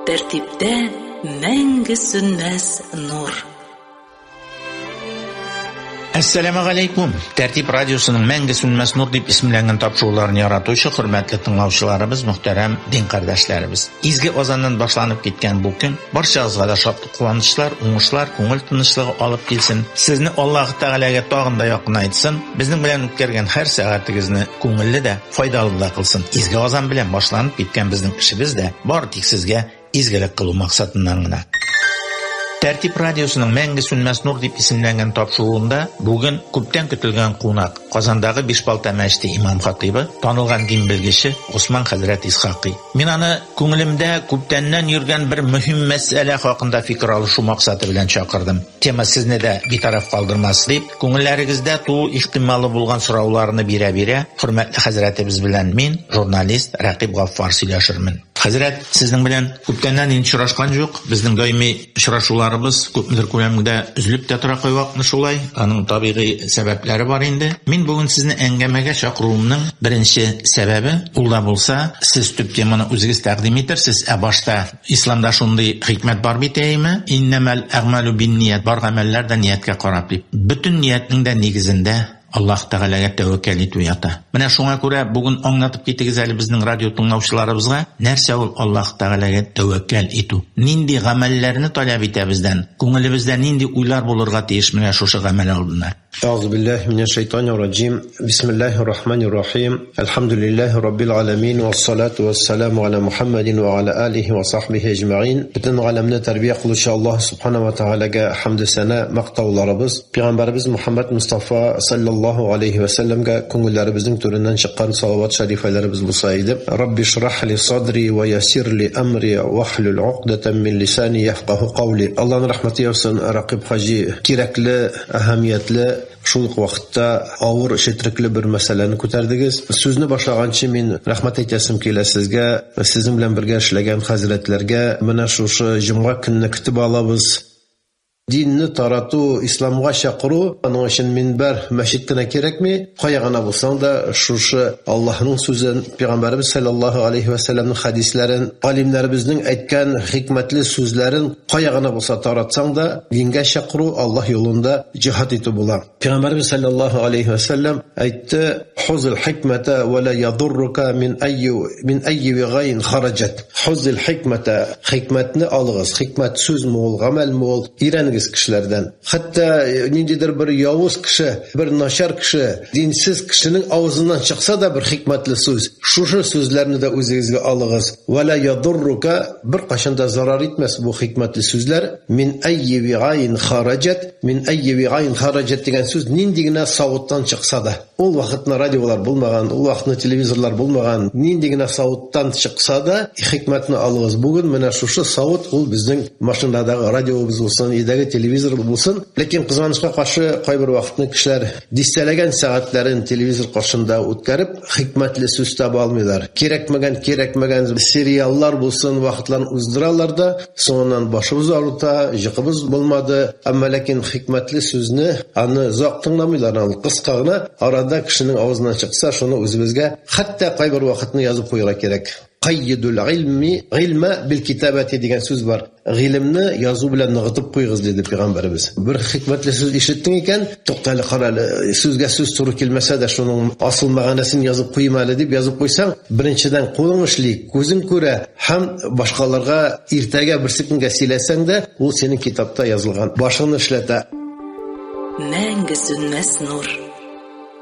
Тәртиптә мәңге сүнмәс нур. Әссәламә галәйкүм! Тәртип радиосының Мәңге сүнмәс нур дип исемләнгән тапшыруларын яратучы хөрмәтле тыңлаучыларыбыз, мөхтәрәм дин кардәшләребез. Изге азаннан башланып киткән бу көн барчагызга да шатлык-куанычлар, уңышлар, күңел тынычлыгы алып килсен. Сезне Аллаһы Тәгаләгә тагын да якынайтсын, безнең белән үткәргән һәр сәгатегезне күңелле дә, файдалы да кылсын. Изге азан белән башланып киткән безнең эшебез дә бары тик сезгә изгелек кылу максатыннан гына. Тәртип радиосының Мәңге сүнмәс нур дип исемләнгән тапшыруында бүген күптән көтелгән кунак, Казандагы Бишбалта мәчете имам хатыйбы, танылган дин белгече Госман хәзрәт Исхакый. Мин аны күңелемдә күптәннән йөргән бер мөһим мәсьәлә хакында фикер алышу максаты белән чакырдым. Тема сезне дә битараф калдырмас дип, күңелләрегездә туу ихтималы булган сорауларны бирә-бирә, хөрмәтле хәзрәтебез белән мин, журналист Рәкыйп Гаффар сөйләшермен. Хәзрәт, сезнең белән күптәннән инде очрашкан юк. Безнең даими очрашуларыбыз күпмедер күләмдә өзелеп тә тора кайвакытны шулай. Аның табигый сәбәпләре бар инде. Мин бүген сезне әңгәмәгә чакыруымның беренче сәбәбе, ул да булса, сез төп теманы үзегез тәкъдим итерсез, ә башта исламда шундый хикмәт бар бит, әйеме? Иннәмәл әгъмәлү бинният, бар гамәлләр дә нияткә карап дип. Бөтен ниятнең дә нигезендә Аллаһ Тәгаләгә тәвәккәл итү ята. Менә шуңа күрә бүген аңлатып китегез әле безнең радио тыңлаучыларыбызга, нәрсә ул Аллаһ Тәгаләгә тәвәккәл итү? Нинди гамәлләрне таләп итә бездән? Күңелебездә нинди уйлар булырга тиеш менә шушы гамәл алдында? Әгъузу биллаһи минәш шайтанир раҗим. Бисмиллаһир рахманир рахим. Әлхәмдүлиллаһи раббил галәмин вассалату вассаламу аля Мухаммадин ва аля алихи ва сахбихи әҗмәгыйн. Бөтен галәмне тәрбия кылучы Аллаһ субхана ва тәгаләгә хәмде сәна, мактауларыбыз. Пәйгамбәребез Мухаммад Мустафа саллаллаһу алейхи ва сәлләмгә күңелләребезнең түреннән чыккан салават шәрифәләребез булса иде. Рабби шрах ли садри ва яссир ли амри вахлул уқдатан мин лисани яфкаху каули. Аллаһның рәхмәте яусын, Рәкыйп хаҗи, кирәкле, әһәмиятле, шул ук вакытта авыр, четерекле бер мәсьәләне күтәрдегез. Сүзне башлаганчы мин рәхмәт әйтәсем килә сезгә, сезнең белән бергә эшләгән хәзрәтләргә. Менә шушы җомга көнне көтеп алабыз. Динне тарату, исламга чакыру, аның өчен минбәр, мәчет кенә кирәкми. Кая гына булсаң да, шушы Аллаһның сүзен, Пәйгамбәребез саллаллаһу алейхи ва сәлламның хәдисләрен, галимнәребезнең әйткән хикмәтле сүзләрен кая гына булса таратсаң да, дингә чакыру, Аллаһ юлында җиһад итү була. Пәйгамбәребез саллаллаһу алейхи ва сәлләм әйтте: "Хузил хикмәтә ва ла ядуррука мин айи мин айи вигайн хараҗат". Хузил хикмәтә, хикмәтне алыгыз. Хикмәт сүзме ул, гамәлме ул, өйрәнегез кешеләрдән. Хәтта ниндидер бер явыз кеше, бер начар кеше, динсез кешенең авызыннан чыкса да бер хикмәтле сүз, шушы сүзләрне дә үзегезгә алыгыз. Ва ла ядуррука, беркайчан да зарар итмәс бу хикмәтле сүзләр. Мин айи вигайн хараҗат, мин айи вигайн хараҗат дигән сүз нинди генә савыттан чыкса да. Ул вакытны радиолар булмаган, ул вакытны телевизорлар булмаган, нинди генә савыттан чыкса да, хикмәтне алыгыз. Бүген менә шушы савыт ул безнең машинадагы радиобыз булсын, өйдәге телевизор булсын. Ләкин кызганычка каршы, кайбер вакытны кешеләр дистәләгән сәгатьләрен телевизор каршында үткәреп, хикмәтле сүз таба алмыйлар. Кирәкмәгән, кирәкмәгән сериаллар булсын, вакытларын уздыралар да, соңыннан башыбыз авырта, җыкыбыз булмады. Әмма ләкин хикмәтле сүзне аны озак тыңламыйлар, аны кыска гына арада кешенең авызыннан чыкса, шуны үзебезгә хәтта кайбер вакытны язып куярга кирәк. Каййидул гыйльми гыйльмә бил китабати дигән сүз бар. Гыйлемне язу белән ныгытып куегыз, диде пәйгамбәребез. Бер хикмәтле сүз ишеттең икән, тукта әле, кара әле, сүзгә сүз туры килмәсә дә, шуның асыл мәгънәсен язып куйым әле дип язып куйсаң, беренчедән кулың эшли, күзең күрә һәм башкаларга иртәгә берсе көнгә сөйләсәң дә, ул синең китапта язылган, башыңны эшләтә. Мәңге сүнмәс нур.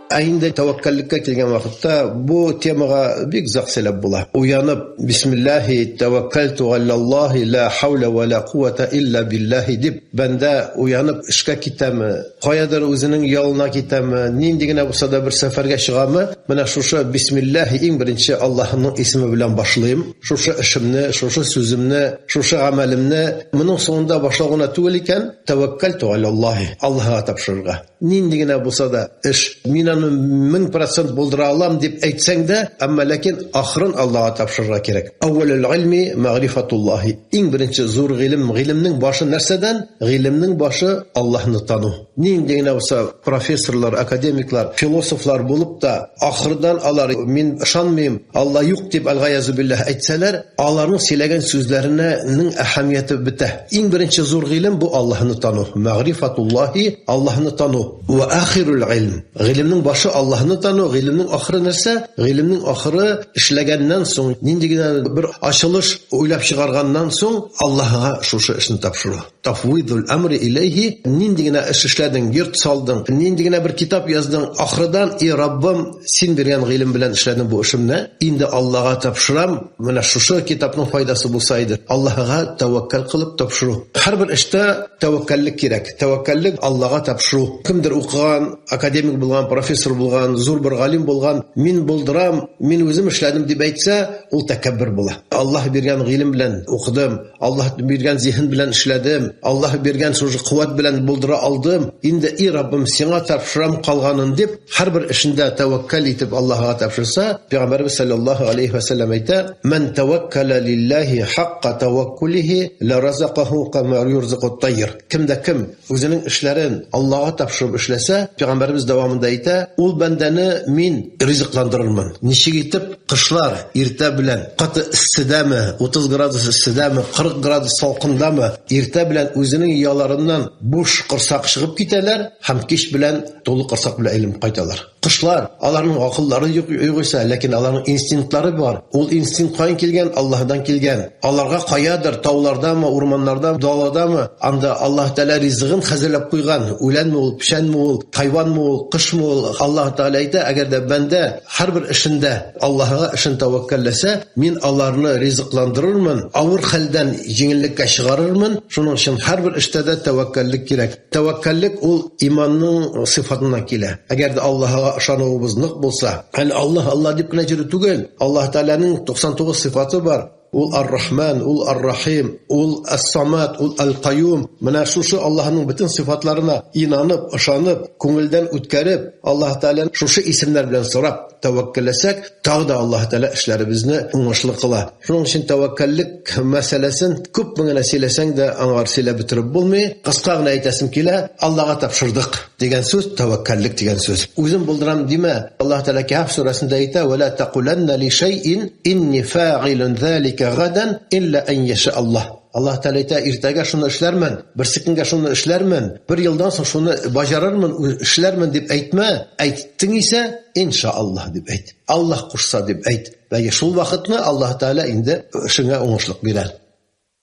Ә инде тәвәккәллеккә килгән вакытта бу темага бик озак сөйләп була. Уянып, бисмиллаһи тәвәккәлту галлаллаһи ла хауля ва ла куата илля биллаһи дип бәндә уянып эшкә китәме, каядыр үзенең ялына китәме, нинди генә булса да бер сәфәргә чыгамы, менә шушы бисмиллаһи иң беренче Аллаһның исеме белән башлыйм. Шушы эшемне, шушы сүземне, шушы гамәлемне моның соңында башлау гына түгел икән, тәвәккәлту галлаллаһи, Аллаһыга тапшырырга. Нинди генә булса да эш, мин аны аны 1000% булдыра алам дип әйтсәң дә, әмма ләкин ахырын Аллаһка тапшырырга кирәк. Әүвәлул гыйльми мәгърифатуллаһи. Иң беренче зур гыйлем, гыйлемнең башы нәрсәдән? Гыйлемнең башы Аллаһны тану. Нинди генә булса профессорлар, академиклар, философлар булып та, ахырдан алар мин ышанмыйм, Алла юк дип алгаязу билләһ әйтсәләр, аларның сөйләгән сүзләренең әһәмияте бетә. Иң беренче зур гыйлем бу Аллаһны тану. Мәгърифатуллаһи, Аллаһны тану. Ва ахирул гыйлм. Гыйлемнең башы Аллаһны тану, гыйлемнең ахыры нәрсә? Гыйлемнең ахыры эшләгәннән соң, нинди генә бер ачылыш уйлап чыгарганнан соң Аллаһыга шушы эшне тапшыру. Тафвидул амри иләйһи, нинди генә эш эшләдең, йорт салдың, нинди генә бер китап яздың, ахырдан, и Раббым, син биргән гыйлем белән эшләдем бу эшемне, инде Аллаһга тапшырам, менә шушы китапның файдасы булса иде. Аллаһыга тәвәккәл кылып тапшыру. Һәрбер эштә тәвәккәллек кирәк. Тәвәккәллек Аллаһга тапшыру. Кемдер укыган, академик булган, профессор булган, зур бер галим булган, мин булдырам, мин үзем эшләдем дип әйтсә, ул тәкәббер була. Аллаһ биргән гыйлем белән укыдым, Аллаһ биргән зиһен белән эшләдем, Аллаһ биргән шушы куәт белән булдыра алдым. Инде и Раббым, сиңа тапшырам калганын дип, һәрбер эшендә тәвәккәл итеп Аллаһыга тапшырса, Пәйгамбәрбез саллаллаһу алейхи ва сәлләм әйтә: "Ман тәвәккәлә лиллаһи хакка тәвәккулихи ла разакаху кама юрзакут тайр". Кем дә кем үзенең эшләрен Аллаһка тапшырып эшләсә, Пәйгамбәрбез дәвамында әйтә, ул бәндәне мин ризыкландырырмын. Ничек итеп кышлар иртә белән каты эсседәме, 30 градус эсседәме, 40 градус салкындамы, иртә белән үзенең ояларыннан буш корсак чыгып китәләр һәм кич белән тулы корсак белән әйләнеп кайталар. Кошлар, аларның акыллары юк югыйсә, ләкин аларның инстинктлары бар. Ул инстинкт каян килгән? Аллаһдан килгән. Аларга каядыр, таулардамы, урманнарда, даладамы, анда Аллаһ Тәгалә ризыгын хәзерләп куйган. Үләнме ул, печәнме ул, хайванмы ул, кошмы ул? Аллаһ Тәгалә әйтә, әгәр дә бәндә һәрбер эшендә Аллаһыга эшен тәвәккәлләсә, мин аларны ризыкландырырмын, авыр хәлдән җиңеллеккә чыгарырмын. Шуның өчен һәрбер эштә дә тәвәккәллек кирәк. Тәвәккәллек ул иманның сыйфатыннан килә. Әгәр дә Аллаһыга ышануыбыз нык булса, әле Аллаһ Аллаһ дип кенә йөрү түгел, Аллаһ Тәгаләнең 99 сыйфаты бар. Ул Ар-Рахман, ул Ар-Рахим, ул Ас-Самад, ул Аль-Каюм. Менә шушы Аллаһның бөтен сыйфатларына инанып, ышанып, күңелдән үткәреп, Аллаһ Тәгаләне шушы исемнәр белән сорап тәвәккәлләсәк, тагы да Аллаһ Тәгалә эшләребезне уңышлы кыла. Шуның өчен тәвәккәллек мәсьәләсен күпме генә сөйләсәң дә, аңар сөйләп бетереп булмый. Кыска гына әйтәсем килә, Аллаһга тапшырдык дигән сүз тәвәккәллек дигән сүз. Үзем булдырам димә. Аллаһ Тәгалә Кәһф сүрәсендә әйтә: "Ва ла тәкуләннә ли шәйин инни фагилун залика гадан илля ан яша Аллаһ". Аллаһ Тәгалә әйтә, иртәгә шуны эшләрмен, берсекөнгә шуны эшләрмен, бер елдан соң шуны баҗарырмын, эшләрмен дип әйтмә. Әйттең исә, иншааллаһ дип әйт. Аллаһ кушса дип әйт. Бәлки шул вакытны Аллаһ Тәгалә инде эшеңә уңышлык бирә.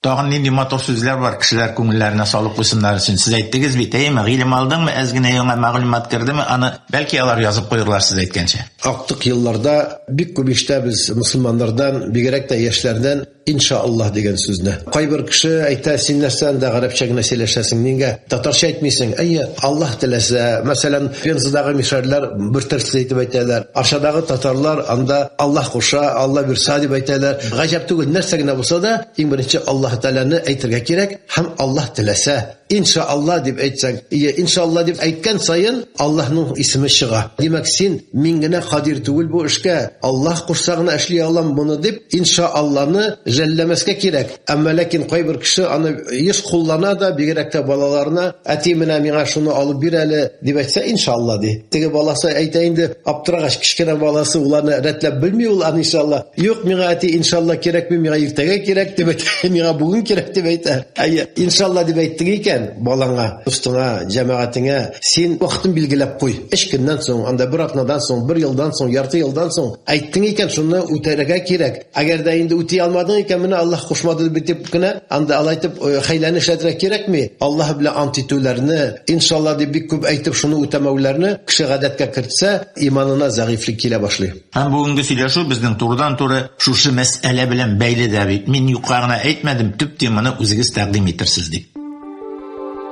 Тагын нинди матур сүзләр бар, кешеләр күңелләренә салып куйсыннар өчен. Сез әйттегез бит, әйеме? Гыйлем алдыңмы, әз генә яңа мәгълүмат кердеме, аны бәлки алар язып куерлар сез әйткәнчә. Актык елларда бик күп ишетәбез мөселманнардан, бигрәк тә яшьләрдән, Иншаллаһ дигән сүзне. Кайбер кеше әйтә, син нәрсә анда гарәпчә генә сөйләшәсең, нигә татарча әйтмисең? Әйе, Аллаһ теләсә, мәсәлән, Пензадагы мишәрләр бер төрле итеп әйтәләр. Арчадагы татарлар анда Аллаһ куша, Алла бирса дип әйтәләр. Гаҗәп түгел, нәрсә генә булса да, иң беренче Аллаһ Тәгаләне әйтергә кирәк һәм Аллаһ теләсә. Иншалла дип әйтсәң, ие, иншалла дип әйткән саен Аллаһның исеме чыга. Димәк, син мин генә кадир түгел бу эшкә, Аллаһ кушса гына эшли алам моны дип, иншалланы жәлләмәскә кирәк. Әмма ләкин кайбер кеше аны еш куллана да, бигрәк тә балаларына, әти менә миңа шуны алып бир әле, дип әйтсә, иншалла ди. Теге баласы әйтә инде, аптырагач, кечкенә баласы ул аны рәтләп белми ул аны иншалла. Юк, миңа әти иншалла кирәкми, миңа иртәгә кирәк дип әйтә, миңа бүген кирәк дип әйтә. Әйе, иншалла дип әйттең икән, балаңа, дустыңа, җәмәгатеңә, син вакытын билгеләп куй. Өч көннән соң, анда бер атнадан соң, бер елдан соң, ярты елдан соң әйттең икән, шуны үтәргә кирәк. Әгәр дә инде үти алмадың икән, менә Аллаһ кушмады дип кенә, анда алай итеп хәйләне эшләтергә кирәкми. Аллаһ белән ант итүләрне, иншалла дип бик күп әйтеп шуны үтәмәүләрне кеше гадәткә кертсә, иманына зәгыйфьлек килә башлый. Һәм бүгенге сөйләшү безнең турыдан-туры шушы мәсьәлә белән бәйле дә бит. Мин юкка гына әйтмәдем, төп теманы үзегез тәкъдим итерсез дип.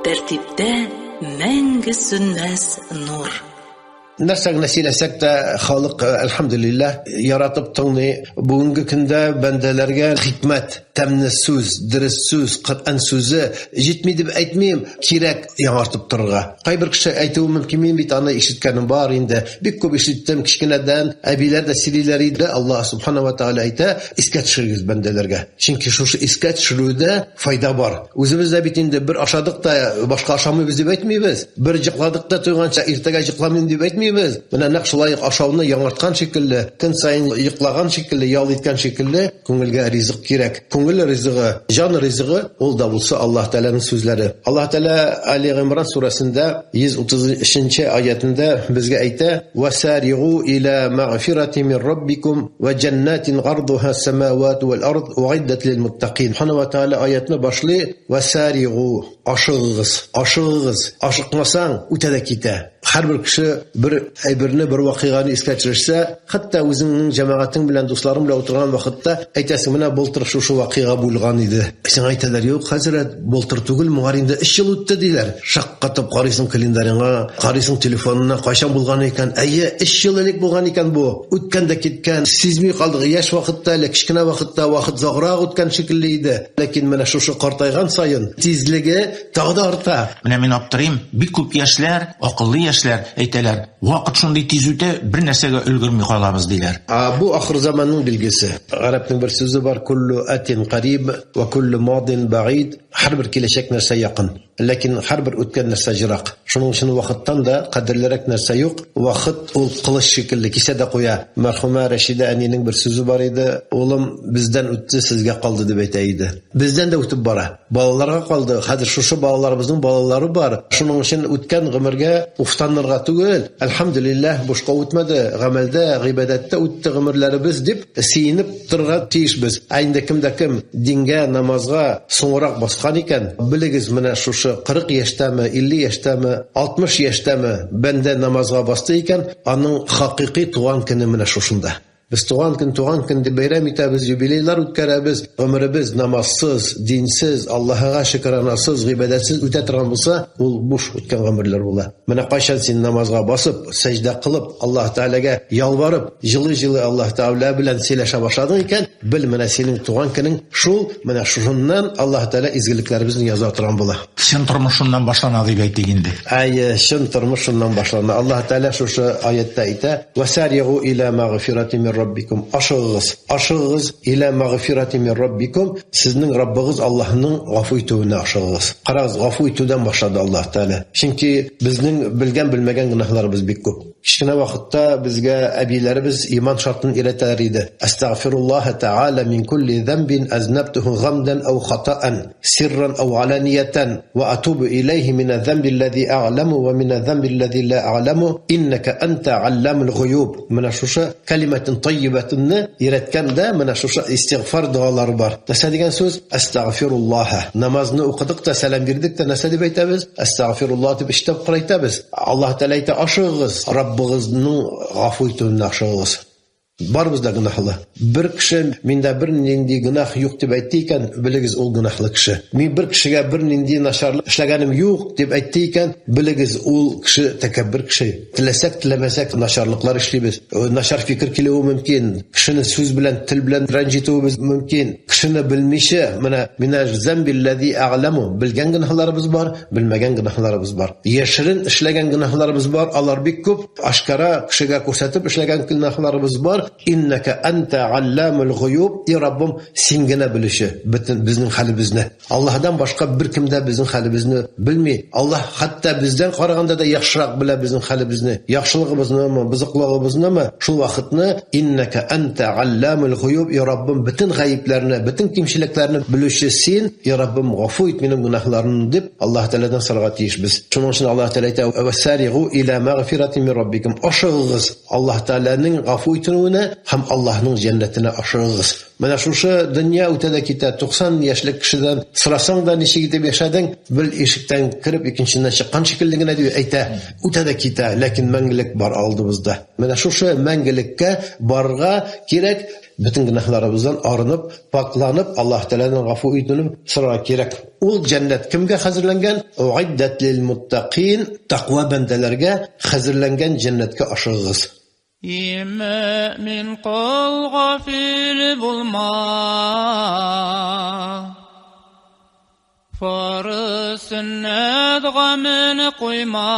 Тәртиптә мәңге сүнмәс нур. Нәрсә генә сөйләсәк тә, халык, әлхәмдүлилләһ, яратып тыңлый. Бүгенге көндә бәндәләргә хикмәт. тәмле сүз, дөрес сүз, Коръән сүзе җитми дип әйтмим, кирәк яңартып торырга. Кайбер кеше әйтүе мөмкин, мин бит аны ишеткәнем бар инде. Бик күп ишеттем кечкенәдән, әбиләр дә сөйлиләр иде. Аллаһ субхана ва тааля әйтә, искә төшерегез бәндәләргә. Чөнки шушы искә төшерүдә файда бар. Үзебез дә бит инде бер ашадык та башка ашамыйбыз дип әйтмибез. Бер җыкладык та туйганча иртәгә җыкламыйм дип әйтмибез. Менә нәкъ шулай ук ашауны яңарткан шикелле, көн саен йоклаган шикелле, ял иткән шикелле, күңелгә ризык кирәк. Күңел ризыгы, җан ризыгы, ул да булса Аллаһ Тәгаләнең сүзләре. Аллаһ Тәгалә Али Гыймран сүрәсендә 133 нче аятендә безгә әйтә: "Васаригу иля мәгъфирати мин раббикум ва җәннатин гардуха самавату вал ард уиддат лил муттакин". Субхана ва Тәгалә аятны башлый: "Васаригу", ашыгыгыз, ашыгыгыз. Ашыкмасаң, үтә дә китә. Һәрбер кеше бер әйберне, бер вакыйганы искә төшерсә, хәтта үзеңнең җәмәгатең белән, дусларың белән утырган вакытта әйтәсең, менә былтыр шушы вакыйга булган иде. Сиңа әйтәләр, юк, хәзрәт, былтыр түгел, моңар инде 3 ел үтте, диләр. Шаккатып карыйсың календареңа, карыйсың телефонына, кайчан булган икән? Әйе, 3 ел элек булган икән бу. Үткән дә киткән, сизми калдык. Яшь вакытта әле, кечкенә вакытта вакыт озаграк үткән шикелле иде. Ләкин менә шушы картайган саен тизлеге Тагы да арта. Менә мин аптырыйм, бик күп яшьләр, акыллы яшьләр әйтәләр, вакыт шундый тиз үтә, бер нәрсәгә өлгерми калабыз, диләр. Ә бу ахырзаманның билгесе. Гарәпнең бер сүзе бар, куллу атин кариб ва куллу мадин бәгыйд, һәрбер киләчәк нәрсә якын, ләкин һәрбер үткән нәрсә җырак. Шуның өчен вакыттан да кадерлерәк нәрсә юк. Вакыт ул кылыч шикелле, кисә дә куя. Мәрхүмә Рәшидә әнинең бер сүзе бар иде, Улым, бездән үтте, сезгә калды, дип әйтә иде. Бездән дә үтеп бара. Балаларга калды. Хәзер шушы балаларыбызның балалары бар. Шуның өчен үткән гомергә уфтанырга түгел, әлхәмдүлилләһ, бушка үтмәде, гамәлдә, гыйбадәттә үтте гомерләребез дип сөенеп торырга тиешбез. Ә инде кем дә кем дингә, намазга соңрак баскан икән, белегез, менә шушы 40 яшьтәме, 50 яшьтәме, 60 яшьтәме бәндә намазга басты икән, аның хакыйкый туган көне менә шушында. Без туган көн, туган көн дип бәйрәм итәбез, юбилейлар үткәрәбез. Гомеребез намазсыз, динсез, Аллаһыга шөкранасыз, гыйбадәтсез үтә торган булса, ул буш үткән гомерләр була. Менә кайчан син намазга басып, сәҗдә кылып, Аллаһ Тәгаләгә ялварып, җылый-җылый Аллаһ Тәгалә белән сөйләшә башладың икән, бел, менә синең туган көнең шул, менә шушыннан Аллаһ Тәгалә изгелекләребезне яза торган була. Чын тормыш шуннан башлана дип әйтик инде. Әйе, чын тормыш шуннан башлана. Аллаһ Тәгалә шушы аятьтә әйтә, Васариғу иля мәгъфирати мин раббикум. Ашыгыгыз, ашыгыгыз иля мәгъфирати мин раббикум. Сезнең Раббыгыз Аллаһның гафу итүенә ашыгыгыз. Карагыз, гафу итүдән башлады Аллаһ Тәгалә. Чөнки безнең белгән-белмәгән гөнаһларыбыз бик күп. Кечкенә вакытта безгә әбиләребез иман шартын өйрәтәләр иде. Әстәгъфируллаһа тәгалә мин кулли зәмбин әзнәбтүһү гамдән әү хатаән, сирран әү аланиятән, вә атубу иләйһи минә зәмбилләзи әгъләмү вә минә зәмбилләзи лә әгъләмү, иннәкә әнтә алләмул гуюб. Менә шушы кәлимәтен таййибәтенне өйрәткән дә менә шушы истигъфар догалары бар. Нәрсә дигән сүз? Әстәгъфируллаһ. Намазны укыдык та, сәлам бирдек тә, нәрсә дип әйтәбез? Әстәгъфируллаһ дип өч тапкыр әйтәбез. Аллаһ Тәгалә әйтә, ашыгыгыз, Раббыгызның гафу итүенә ашыгыгыз. Барыбыз да гөнаһлы. Бер кеше миндә бер нинди гөнаһ юк дип әйтте икән, белегез, ул гөнаһлы кеше. Мин бер кешегә бер нинди начарлык эшләгәнем юк дип әйтте икән, белегез, ул кеше тәкәббер кеше. Теләсәк, теләмәсәк, начарлыклар эшлибез. Начар фикер килүе мөмкин. Кешене сүз белән, тел белән рәнҗетүебез мөмкин. Кешене белмичә, менә минә зәмбилләзи әгъләму, белгән гөнаһларыбыз бар, белмәгән гөнаһларыбыз бар. Яшерен эшләгән гөнаһларыбыз бар, алар бик күп. Ашкара кешегә күрсәтеп эшләгән гөнаһларыбыз бар. Иннәкә әнтә алламул гуюб, и Раббым, син генә белүче бөтен безнең хәлебезне. Аллаһыдан башка беркем дә безнең хәлебезне белми. Аллаһ хәтта бездән караганда да яхшырак белә безнең хәлебезне. Яхшылыгыбызнымы, бозыклыгыбызнымы, шул вакытны иннәкә әнтә алламул гуюб, и Раббым, бөтен гаепләрне, бөтен кимчелекләрне белүче син, и Раббым, гафу ит минем гөнаһларымны дип Аллаһ Тәгаләдән сорарга тиешбез. Шуның өчен Аллаһ Тәгалә әйтә, вәсаригу иля мәгъфирати мин раббикум. Ашыгыгыз Аллаһ Тәгаләнең гафу итүенә һәм Аллаһның җәннәтенә ашыгыгыз. Менә шушы дөнья үтә дә китә. 90 яшьлек кешедән сорасаң да, ничек итеп яшәдең, бер ишектән кереп, икенченнән чыккан шикелле генә дип әйтә. Үтә дә китә, ләкин мәңгелек бар алдыбызда. Менә шушы мәңгелеккә барырга кирәк, бөтен гөнаһларыбыздан арынып, пакьланып, Аллаһ Тәгаләдән гафу үтенеп сорарга кирәк. Ул җәннәт кемгә хәзерләнгән? Уиддәт лил муттакин, тәкъва бәндәләргә хәзерләнгән җәннәткә ашыгыгыз. И мөэмин кол гафил булма. Фарыз сөннәт гамен куйма.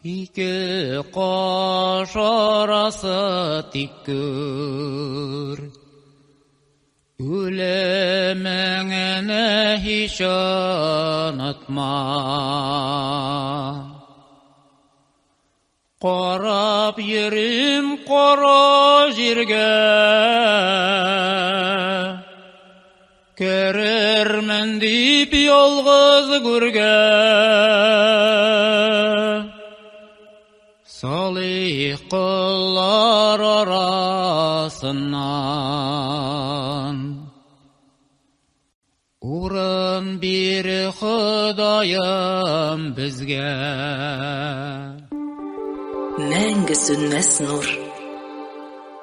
Ике каш арасы тик күр. Үлемеңне һич онытма. Карап йөрим кара җиргә. Керермен дип ялгыз гүргә. Салих коллар арасыннан Урын бир, Ходаем, безгә. Мәңге сүнмәс нур.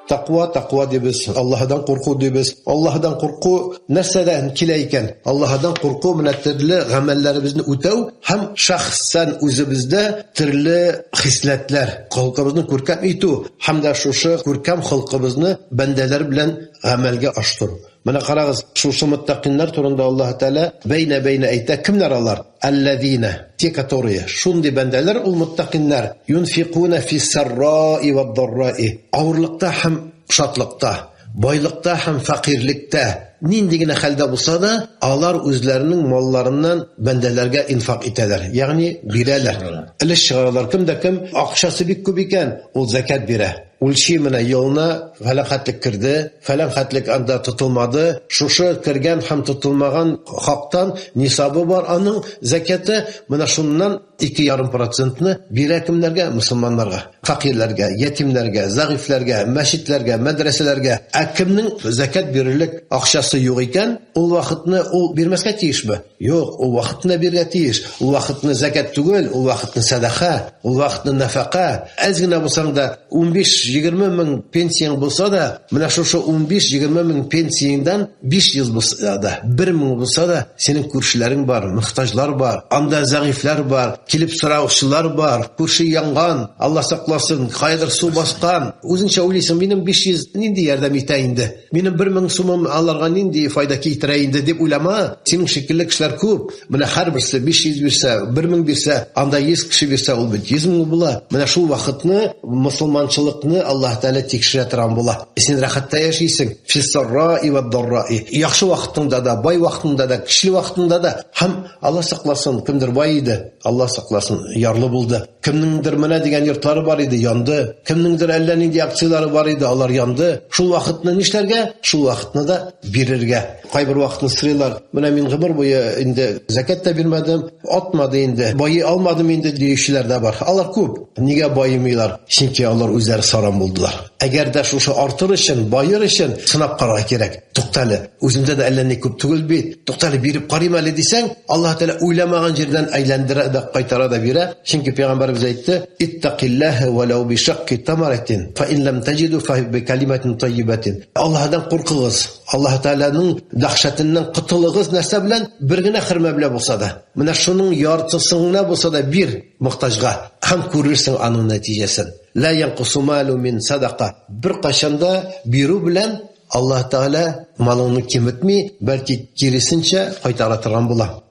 Таква, таква дибез, Аллаһыдан курку дибез. Аллаһыдан курку нәрсәдән килә икән? Аллаһыдан курку менә төрле гамәлләребезне үтәү һәм шәхсән үзебездә төрле хисләтләр, холкыбызны күркәм итү һәм дә шушы күркәм холкыбызны бәндәләр белән гамәлгә ашыру. Менә карагыз, шушы муттакиннар турында Аллаһ Тәгалә бәйнә-бәйнә әйтә. Кемнәр алар? Аллазина, те, которые, шундый бәндәләр ул муттакиннар, юнфикуна фиссарраи вад-дарраи. Авырлыкта һәм шатлыкта, байлыкта һәм фәкыйрьлектә, нинди генә хәлдә булса да, алар үзләренең малларыннан бәндәләргә инфак итәләр, ягъни бирәләр. Өлеш чыгаралар. Кем дә кем акчасы бик күп икән, ул зәкят бирә. Үлчи менә елына фәлән хәтлек керде, фәлән хәтлек анда тотылмады. Шушы кергән һәм тотылмаган хактан нисабы бар аның зәкяты. Менә шуннан 2,5 процентны бирә кемнәргә? Мөселманнарга, фәкыйрьләргә, ятимнәргә, зәгыйфьләргә, мәчетләргә, мәдрәсәләргә. Ә кемнең зәкят бирерлек акчасы юк икән, ул вакытны ул бирмәскә тиешме? Юк, ул вакытны бирергә тиеш. Ул вакытны зәкят түгел, ул вакытны сәдака, ул вакытны нәфәка. Әз генә булсаң да 15-20 мең пенсияң булса да, менә шушы 15-20 мең пенсияңдән 500 булса да, 1 мең булса да, синең күршеләрең бар, мохтаҗлар бар, анда зәгыйфьләр бар, килеп сораучылар бар, күрше янган, Алла сакласын, кайдыр су баскан. Үзеңчә уйлыйсың, минем 500 нинди ярдәм итә инде? Минем 1000 сумым аларга нинди файда китерә инде дип уйлама. Синең шикелле кешеләр күп. Менә һәрберсе 500 бирсә, 1000 бирсә, анда 100 кеше бирсә, ул бит 100 мең була. Менә шул вакытны мөселманчылыкны Аллаһ Тәгалә тикшерә торган була. Син рәхәттә яшисең. Фиссарраи вад-дарраи. Яхшы вакытыңда да, бай вакытыңда да, көчле вакытыңда да. Һәм Алла сакласын, кемдер бай иде, Алла сакласын, ярлы булды. Кемнеңдер менә дигән йортлары бар иде, янды. Кемнеңдер әллә нинди акцияләре бар иде, алар янды. Шул вакытны нишләргә? Шул вакытны да бирергә. Кайбер вакытны сорыйлар. Менә мин гомер буе инде зәкят тә бирмәдем, атмады инде, байый алмадым инде диючеләр дә бар. Алар күп. Нигә баемыйлар? Чөнки алар үзләре саран булдылар. Әгәр дә шушы артыр өчен, баер өчен сынап карарга кирәк. Туктале, үземдә дә әллә ни күп түгел бит. Туктале, биреп карыйм әле дисәң, Аллаһ Тәгалә уйламаган җирдән әйләндерә дә, кайтара да бирә. Чөнки пәйгамбәребез әйтте: "Иттакиллаһа валау бишакки тамаратин, фа ин лам таҗиду фа би калиматин таййибатин." Аллаһдан куркыгыз. Аллаһ Тәгаләнең дәһшәтеннән котылыгыз нәрсә белән? Бер генә хөрмә белән булса да. Менә шуның яртысын гына булса да бир мохтаҗга һәм күрерсең аның нәтиҗәсен. Ла янкусу малу мин садака. Беркайчан да бирү белән Аллаһ Тәгалә малыңны киметми, бәлки киресенчә кайтара торган була.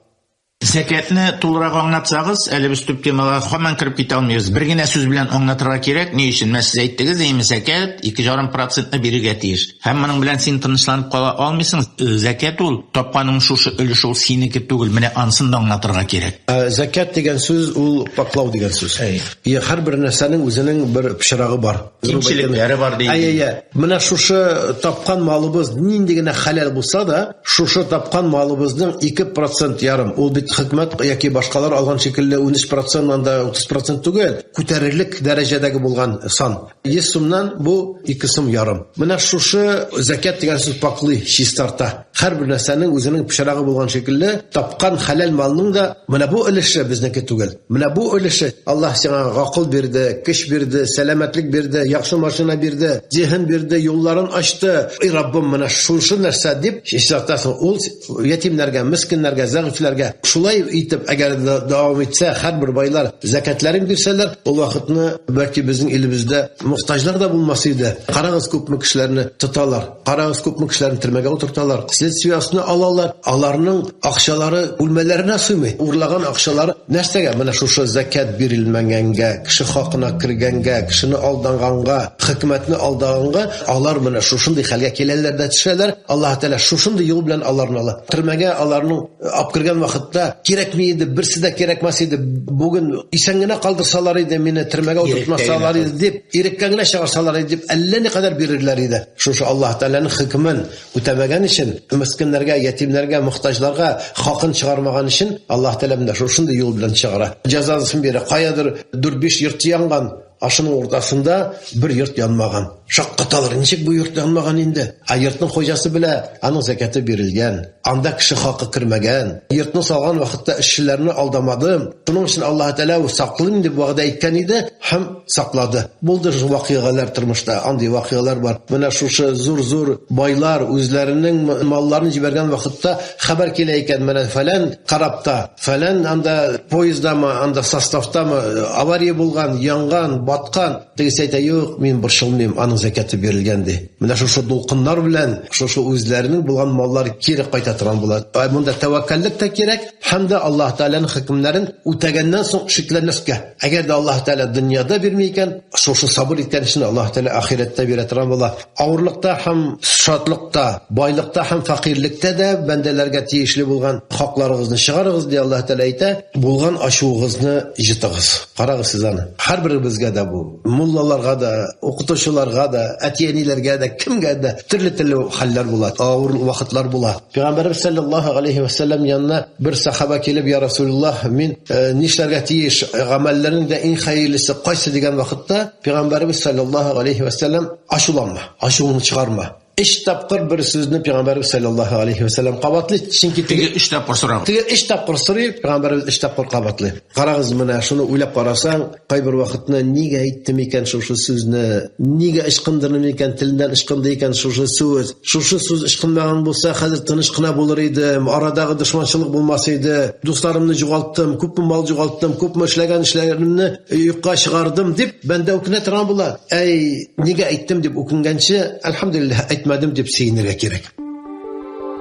Зәкятне тулырак аңлатсагыз, әле без төп темага һаман кереп китә алмыйбыз. Бер генә сүз белән аңлатырга кирәк, ни өчен? Менә сез әйттегез, әйеме, зәкят 2,5 процентны бирергә тиеш. Һәм моның белән син тынычланып кала алмыйсың. Зәкят ул, тапканың шушы өлеше ул синеке түгел. Менә анысын да аңлатырга кирәк. Зәкят дигән сүз ул пакьлау дигән сүз. Әйе. Һәрбер нәрсәнең үзенең бер пычрагы бар. Кимчелекләре бар ди. Әйе, әйе. Менә шушы тапкан малыбыз нинди генә хәләл булса да, шушы тапкан малыбызның 2% ярым, ул бит хөкүмәт яки башкалар алган шикелле 13% анда 30% түгел, күтәрерлек дәрәҗәдәге булган сан. 100 сумнан бу 2 сум ярым. Менә шушы зәкят дигән сүз пакьлый, чистарта. Һәрбер нәрсәнең үзенең пычрагы булган шикелле, тапкан хәләл малның да менә бу өлеше безнеке түгел. Менә бу өлеше Аллаһ сиңа гакыл бирде, көч бирде, сәламәтлек бирде, яхшы машина бирде, зиһен бирде, юлларын ачты. Эй Раббым, менә шушы нәрсә дип чистартасың. Ул ятимнәргә, мескеннәргә, зәгыйфьләргә. Шулай итеп, әгәр дә дәвам итсә, һәрбер байлар зәкятләрен бирсәләр, ул вакытны бәлки безнең илебездә мохтаҗлар да булмас иде. Карагыз, күпме кешеләрне тоталар, карагыз, күпме кешеләрне төрмәгә утырталар, следствие астына алалар. Аларның акчалары бүлмәләренә сыймый. Урлаган акчалары нәрсәгә? Менә шушы зәкят бирелмәгәнгә, кеше хакына кергәнгә, кешене алданганга, хөкүмәтне алдаганга, алар менә шушындый хәлгә киләләр дә төшәләр. Аллаһ Тәгалә шушындый юл белән аларны ала. Төрмәгә аларның алып кергән вакытта кирәкми иде, берсе дә кирәкмәс иде. Бүген исән генә калдырсалар иде, мине төрмәгә утыртмасалар иде дип, иреккә генә чыгарсалар иде дип, әллә никадәр бирерләр иде. Шушы Аллаһ Тәгаләнең хөкемен үтәмәгән өчен, мескеннәргә, ятимнәргә, мохтаҗларга хакын чыгармаган өчен Аллаһ Тәгалә менә шушындый юл белән чыгара. Җәзасын бирә. Каядыр 4-5 йорт янган, ашының уртасында бер йорт янмаган. Шаккаталар, ничек бу йорт янмаган инде? Ә йортның хуҗасы белә, аның зәкяте бирелгән. Анда кеше хакы кермәгән. Йортны салган вакытта эшчеләрне алдамадым. Шуның өчен Аллаһ Тәгалә саклыйм дип вәгъдә иткән иде һәм саклады. Булды шул вакыйгалар тормышта, андый вакыйгалар бар. Менә шушы зур-зур байлар үзләренең малларын җибәргән вакытта хәбәр килә икән, менә фәлән корабта, фәлән анда поезддамы, анда составтамы авария булган, янган, баткан. Тегесе әйтә, юк, мин борчылмыйм, аның зәкяты бирелгән, ди. Менә шушы дулкыннар белән шушы үзләренең булган маллар кире кайта торган була. Монда тәвәккәллек тә кирәк, һәм дә Аллаһ Тәгаләнең хөкемнәрен үтәгәннән соң шикләнмәскә. Әгәр дә Аллаһ Тәгалә дөньяда бирми икән, шушы сабыр иткән өчен Аллаһ Тәгалә ахирәттә бирә торган була. Авырлыкта һәм шатлыкта, байлыкта һәм фәкыйрьлектә дә бәндәләргә тиешле булган хакларыгызны чыгарыгыз, ди Аллаһ Тәгалә әйтә, булган ачуыгызны җытыгыз. Карагыз сез аны. Һәрберебезгә дә бу, муллаларга да, укытучыларга да, әти-әниләргә дә, кемгә дә төрле-төрле хәлләр була, авыр вакытлар була. Пәйгамбәребез саллаллаһу алейхи ва саллям янына бер сахаба килеп, "Я Расулуллаһ, мин нишләргә тиеш? Гамәлләрнең дә иң хәерлесе кайсы?" дигән вакытта Пәйгамбәребез саллаллаһу алейхи ва саллям ачуланма, ачуыңны чыгарма. Өч тапкыр бер сүзне Пәйгамбәребез саллаллаһу алейхи ва саллям кабатлый, чөнки теге өч тапкыр сораган. Теге өч тапкыр сорый, Пәйгамбәребез өч тапкыр кабатлый. Карагыз, менә шуны уйлап карасаң, кайбер вакытны нигә әйттем икән шушы сүзне, нигә ычкындырдым икән, теленнән ычкынды икән шушы сүз. Шушы сүз ычкынмаган булса, хәзер тыныч кына булыр идем, арадагы дошманчылык булмас иде, дусларымны югалттым, күпме мал югалттым, күпме эшләгән эшләремне юкка чыгардым дип, бәндә үкенә торган була. Әй, нигә әйттем дип үкенгәнче, әлхәмдүлилләһ, әйтмәдем дип сөенергә кирәк.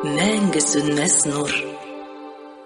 Мәңге сүнмәс нур.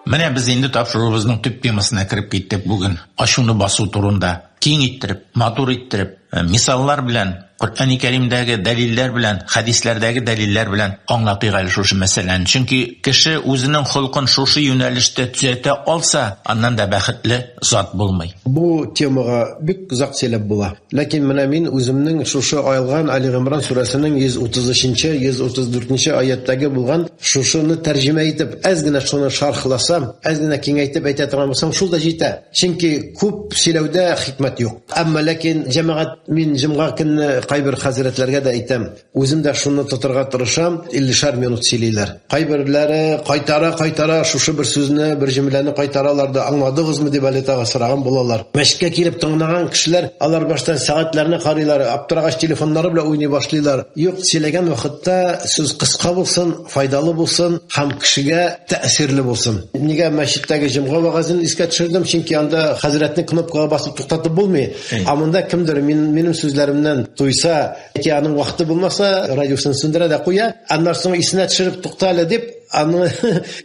Менә без инде тапшыруыбызның төп темасына кереп киттек бүген. Ачуны басу турында киң иттереп, матур иттереп, мисаллар белән, Коръәни Кәримдәге дәлилләр белән, хәдисләрдәге дәлилләр белән аңлатыйк әле шушы мәсьәләне. Чөнки кеше үзенең холкын шушы юнәлештә төзәтә алса, аннан да бәхетле зат булмый. Бу темага бик озак сөйләп була. Ләкин менә мин үземнең шушы алган Али Гыймран сүрәсенең 133-нче, 134-нче аяттәге булган шушыны тәрҗемә итеп, әз генә шуны шархласам, әз генә киңәйтеп әйтә торган булсам, шул да җитә. Чөнки күп сөйләүдә хикмәт юк. Әмма ләкин җәмәгать, мин җомга көнне кайбер хәзрәтләргә дә әйтәм, үзем дә шуны тотырга тырышам, 50-шәр минут сөйлиләр. Кайберләре кайтара-кайтара шушы бер сүзне, бер җөмләне кайтаралар да, аңладыгызмы дип әле тагы сораган булалар. Мәчеткә килеп тыңлаган кешеләр, алар башта сәгатьләрне карыйлар, аптырагач телефоннары белән уйный башлыйлар. Юк, сөйләгән вакытта сүз кыска булсын, файдалы булсын һәм кешегә тәэсирле булсын. Нигә мәчеттәге җомга вәгазен искә төшердем? Чөнки анда хәзрәтне кнопкага басып туктатып булмый. Ә монда кемдер минем сүзләремнән туйса, яки аның вакыты булмаса, радиосын сүндерә дә куя. Аннан соң исенә төшереп тукта әле дип, аны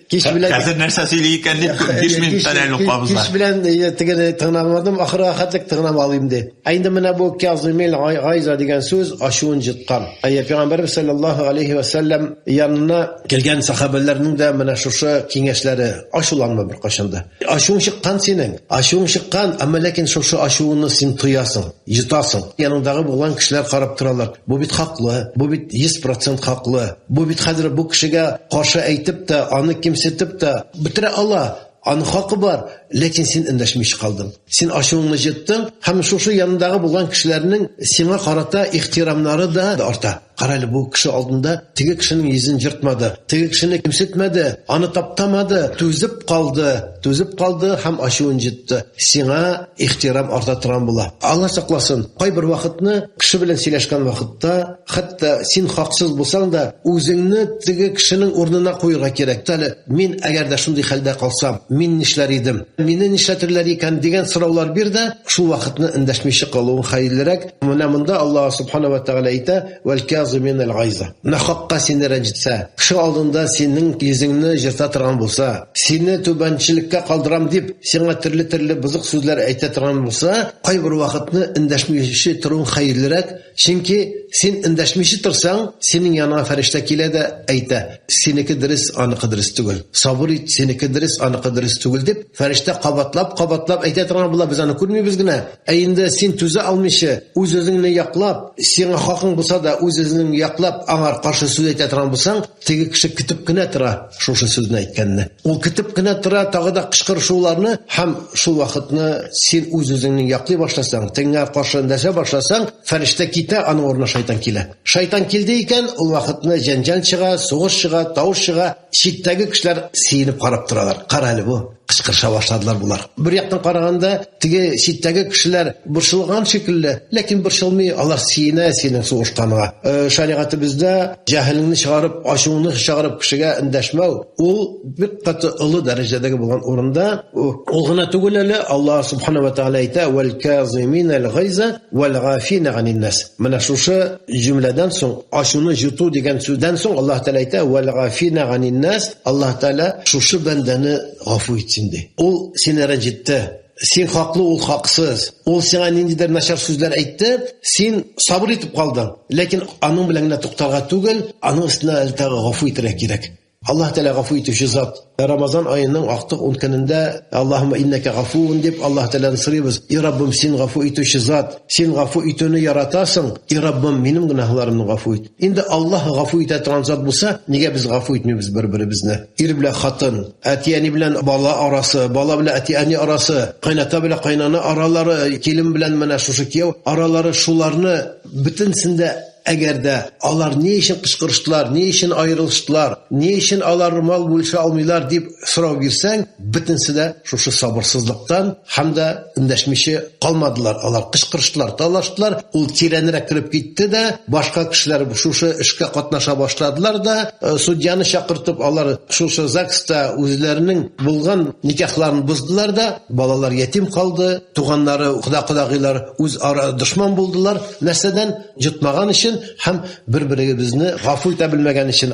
кич белән Хәзер нәрсә сөйли икән дип 5 минуттан әле кабыза. Кич белән тегене тыңламадым, ахырга хәтлек тыңлап алыйм ди. Ә инде менә бу Кязымил Гайза дигән сүз ачуын җыткан. Әйе, Пәйгамбәрбез саллаллаһу алейхи ва саллям янына килгән сахабәләрнең дә менә шушы киңәшләре: ачуланма беркайчан да. Ачуың чыккан синең, ачуың чыккан, әмма ләкин шушы ачуыңны син тоясың, йотасың. Яныңдагы булган кешеләр карап торалар. Бу бит хаклы, бу бит 100% хаклы. Бу бит хәзер бу кешегә каршы әйтеп тә, аны кимсетеп тә бетерә ала. Аның хакы бар. Ләкин син эндәшмичә калдың. Син ачуыңны җыттың һәм шушы янындагы булган кешеләрнең сиңа карата ихтирамнары да арта. Кара әле, бу кеше алдында теге кешенең йөзен җыртмады, теге кешене кимсетмәде, аны таптамады, түзеп калды, түзеп калды һәм ачуын җытты. Сиңа ихтирам арта торган була. Алла сакласын, кайбер вакытны кеше белән сөйләшкән вакытта, хәтта син хаксыз булсаң да, үзеңне теге кешенең урынына куярга кирәк. Әле мин әгәр дә шундый хәлдә калсам, мин нишләр идем? Мине нишләтерләр икән дигән сораулар бир дә, шул вакытны эндәшмичә калуың хәерлерәк. Менә монда Аллаһ субхана ва тәгалә әйтә: "Вәл казиминал гайза". Нахакка сине рәнҗетсә, кеше алдында синең йөзеңне җырта торган булса, сине түбәнчелеккә калдырам дип, сиңа төрле-төрле бозык сүзләр әйтә торган булса, кайбер вакытны эндәшмичә торуың хәерлерәк. Чөнки син эндәшмичә торсаң, синең яныңа фәрештә килә дә әйтә: "Синеке дөрес, аныкы дөрес түгел. Сабыр ит, синеке дөрес, аныкы дөрес түгел" дип, фәрештә кабатлап-кабатлап әйтә торган була, без аны күрмибез генә. Ә инде син түзә алмыйча, үз-үзеңне яклап, сиңа хакың булса да, үз-үзеңне яклап, аңар каршы сүз әйтә торган булсаң, теге кеше көтеп кенә тора шушы сүзне әйткәнне. Ул көтеп кенә тора тагы да кычкырышуларны һәм шул вакытны син үз-үзеңне яклый башласаң, тегеңә каршы эндәшә башласаң, фәрештә китә, аның урынына шайтан килә. Шайтан килде икән, ул вакытны җәнҗал чыга, сугыш чыга, тавыш чыга, читтәге кешеләр сөенеп карап торалар. Кара әле бу, кычкырыша башладылар булар. Бер яктан караганда, теге читтәге кешеләр борчылган шикелле, ләкин борчылмый, алар сөенә синең сугышканыңа. Шәригатебездә җәһелеңне чыгарып, ачуыңны чыгарып кешегә эндәшмәү, ул бик каты олы дәрәҗәдәге булган урында. Ул гына түгел әле, Аллаһ субхана ва тааля әйтә: "Вәл казиминал гайза вәл гафина ганин нас". Менә шушы җөмләдән соң, ачуны җоту дигән сүздән соң Аллаһ Тәгалә әйтә: "Вәл гафина ганин нас". Аллаһ Тәгалә шушы бәндәне гафу итсен ди. Ул сине рәнҗетте. Син хаклы, ул хаксыз. Ул сиңа ниндидер начар сүзләр әйтте, син сабыр итеп калдың. Ләкин аның белән генә туктарга түгел, аның өстенә әле тагы гафу итәргә кирәк. Аллаһ Тәгалә гафу итүче зат. Рамазан аеның актык 10 көнендә Аллаһумма иннәкә гафуун дип Аллаһ Тәгаләдән сорыйбыз. И Раббым, син гафу итүче зат. Син гафу итүне яратасың. И Раббым, минем гөнаһларымны гафу ит. Инде Аллаһ гафу итә торган зат булса, нигә без гафу итмибез бер-беребезне? Ир белән хатын, әти-әни белән бала арасы, бала белән әти-әни арасы, кайната белән кайнана аралары, килен белән менә шушы кияү аралары, шуларны бөтенсендә әгәр дә алар ни өчен кычкырыштылар, ни өчен аерылыштылар, ни өчен алар мал бүлешә алмыйлар дип сорау бирсәң, бөтенсе дә шушы сабырсызлыктан һәм дә эндәшмичә калмадылар. Алар кычкырыштылар, талаштылар, ул тирәнрәк кереп китте дә, башка кешеләр шушы эшкә катнаша башладылар да, судьяны чакыртып, алар шушы ЗАГСта үзләренең булган никахларын боздылар да, балалар ятим калды, туганнары, кода-кодагыйлар үз ара дошман булдылар. Нәрсәдән? Җытмаган өчен һәм бер-беребезне гафу итә белмәгән өчен.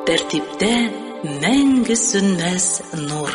Тәртиптә мәңге сүнмәс нур.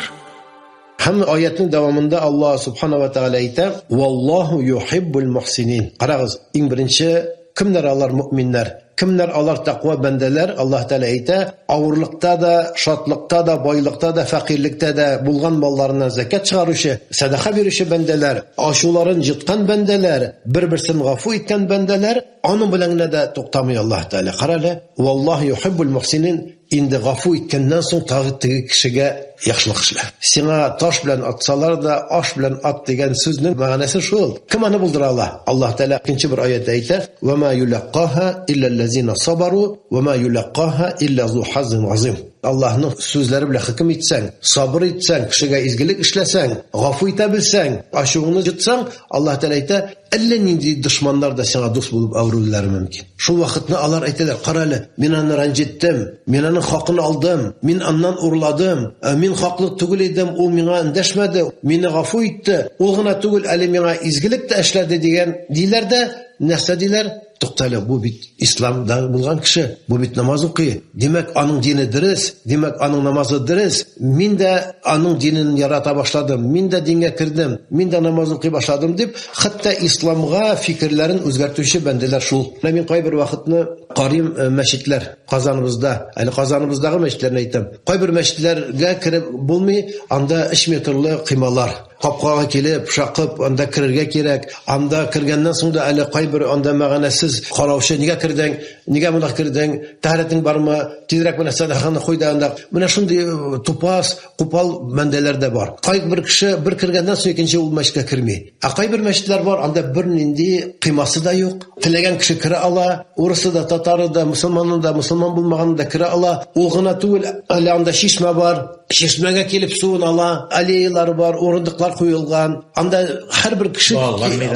Һәм аятның дәвамында Аллаһ субхана ва тааля әйтә: "Валлаһу юхиббул мухсинин". Карагыз, иң беренче кемнәр алар мөэминнәр? Кемнәр алар тәкъва бәндәләр? Аллаһ Тәгалә әйтә: авырлыкта да, шатлыкта да, байлыкта да, фәкыйрьлектә дә булган малларыннан закят чыгаручы, сәдака бирүче бәндәләр, ачуларын җыткан бәндәләр, бер-берсен гафу иткән бәндәләр, аның белән генә дә туктамый Аллаһ Тәгалә. Кара әле, валлаһу юхиббул мухсинин. Инде гафу иткәннән соң тагы теге кешегә яхшылык эшлә. Сиңа таш белән атсалар да, аш белән ат дигән сүзнең мәгънәсе шул. Кем аны булдыра ала? Аллаһ Тәгалә икенче бер аятта әйтә: "Ва ма юлаккаһа илләлләзина сабару, ва ма юлаккаһа илля зу хаззин азим". Аллаһның сүзләре белән хөкем итсәң, сабыр итсәң, кешегә изгелек эшләсәң, гафу итә белсәң, ачуыңны җытсаң, Аллаһ Тәгалә әйтә, әллә нинди дошманнар да сиңа дус булып әверелүләре мөмкин. Шул вакытны алар әйтәләр: "Кара әле, мин аны рәнҗеттем, мин аның хакын алдым, мин аннан урладым, мин хаклы түгел идем, ул миңа эндәшмәде, мине гафу итте, ул гына түгел, әле миңа изгелек тә эшләде" дигән диләр дә, нәрсә диләр? Тукта әле, бу бит исламда булган кеше, бу бит намаз укый. Димәк, аның дине дөрес, димәк, аның намазы дөрес. Мин дә аның динен ярата башладым, мин дә дингә кердем, мин дә намаз укый башладым дип, хәтта исламга фикерләрен үзгәртүче бәндәләр шул. Менә мин кайбер вакытны карыйм мәчетләр Казаныбызда, әле Казаныбыздагы мәчетләрне әйтәм. Кайбер мәчетләргә кереп булмый, анда 3 метрлы кыймалар. Капкага килеп, шакып, анда керергә кирәк. Анда кергәннән соң да әле кайбер анда мәгънәсез караучы, нигә кердең? Нигә монда кердең? Тәһарәтең бармы? Тизрәк менә сәдакаңны куй да анда. Менә шундый тупас, купал бәндәләр дә бар. Кайбер кеше бер кергәннән соң икенче ул мәчеткә керми. Ә кайбер мәчетләр бар, анда бернинди кыймасы да юк. Теләгән кеше керә ала, урысы да, татары да, мөселманы да, мөселман булмаганы да керә ала. Ул гына түгел, әле анда чишмә бар. Чишмәгә килеп суын ала, аллеялар бар, урындыклар куелган. Анда һәрбер кеше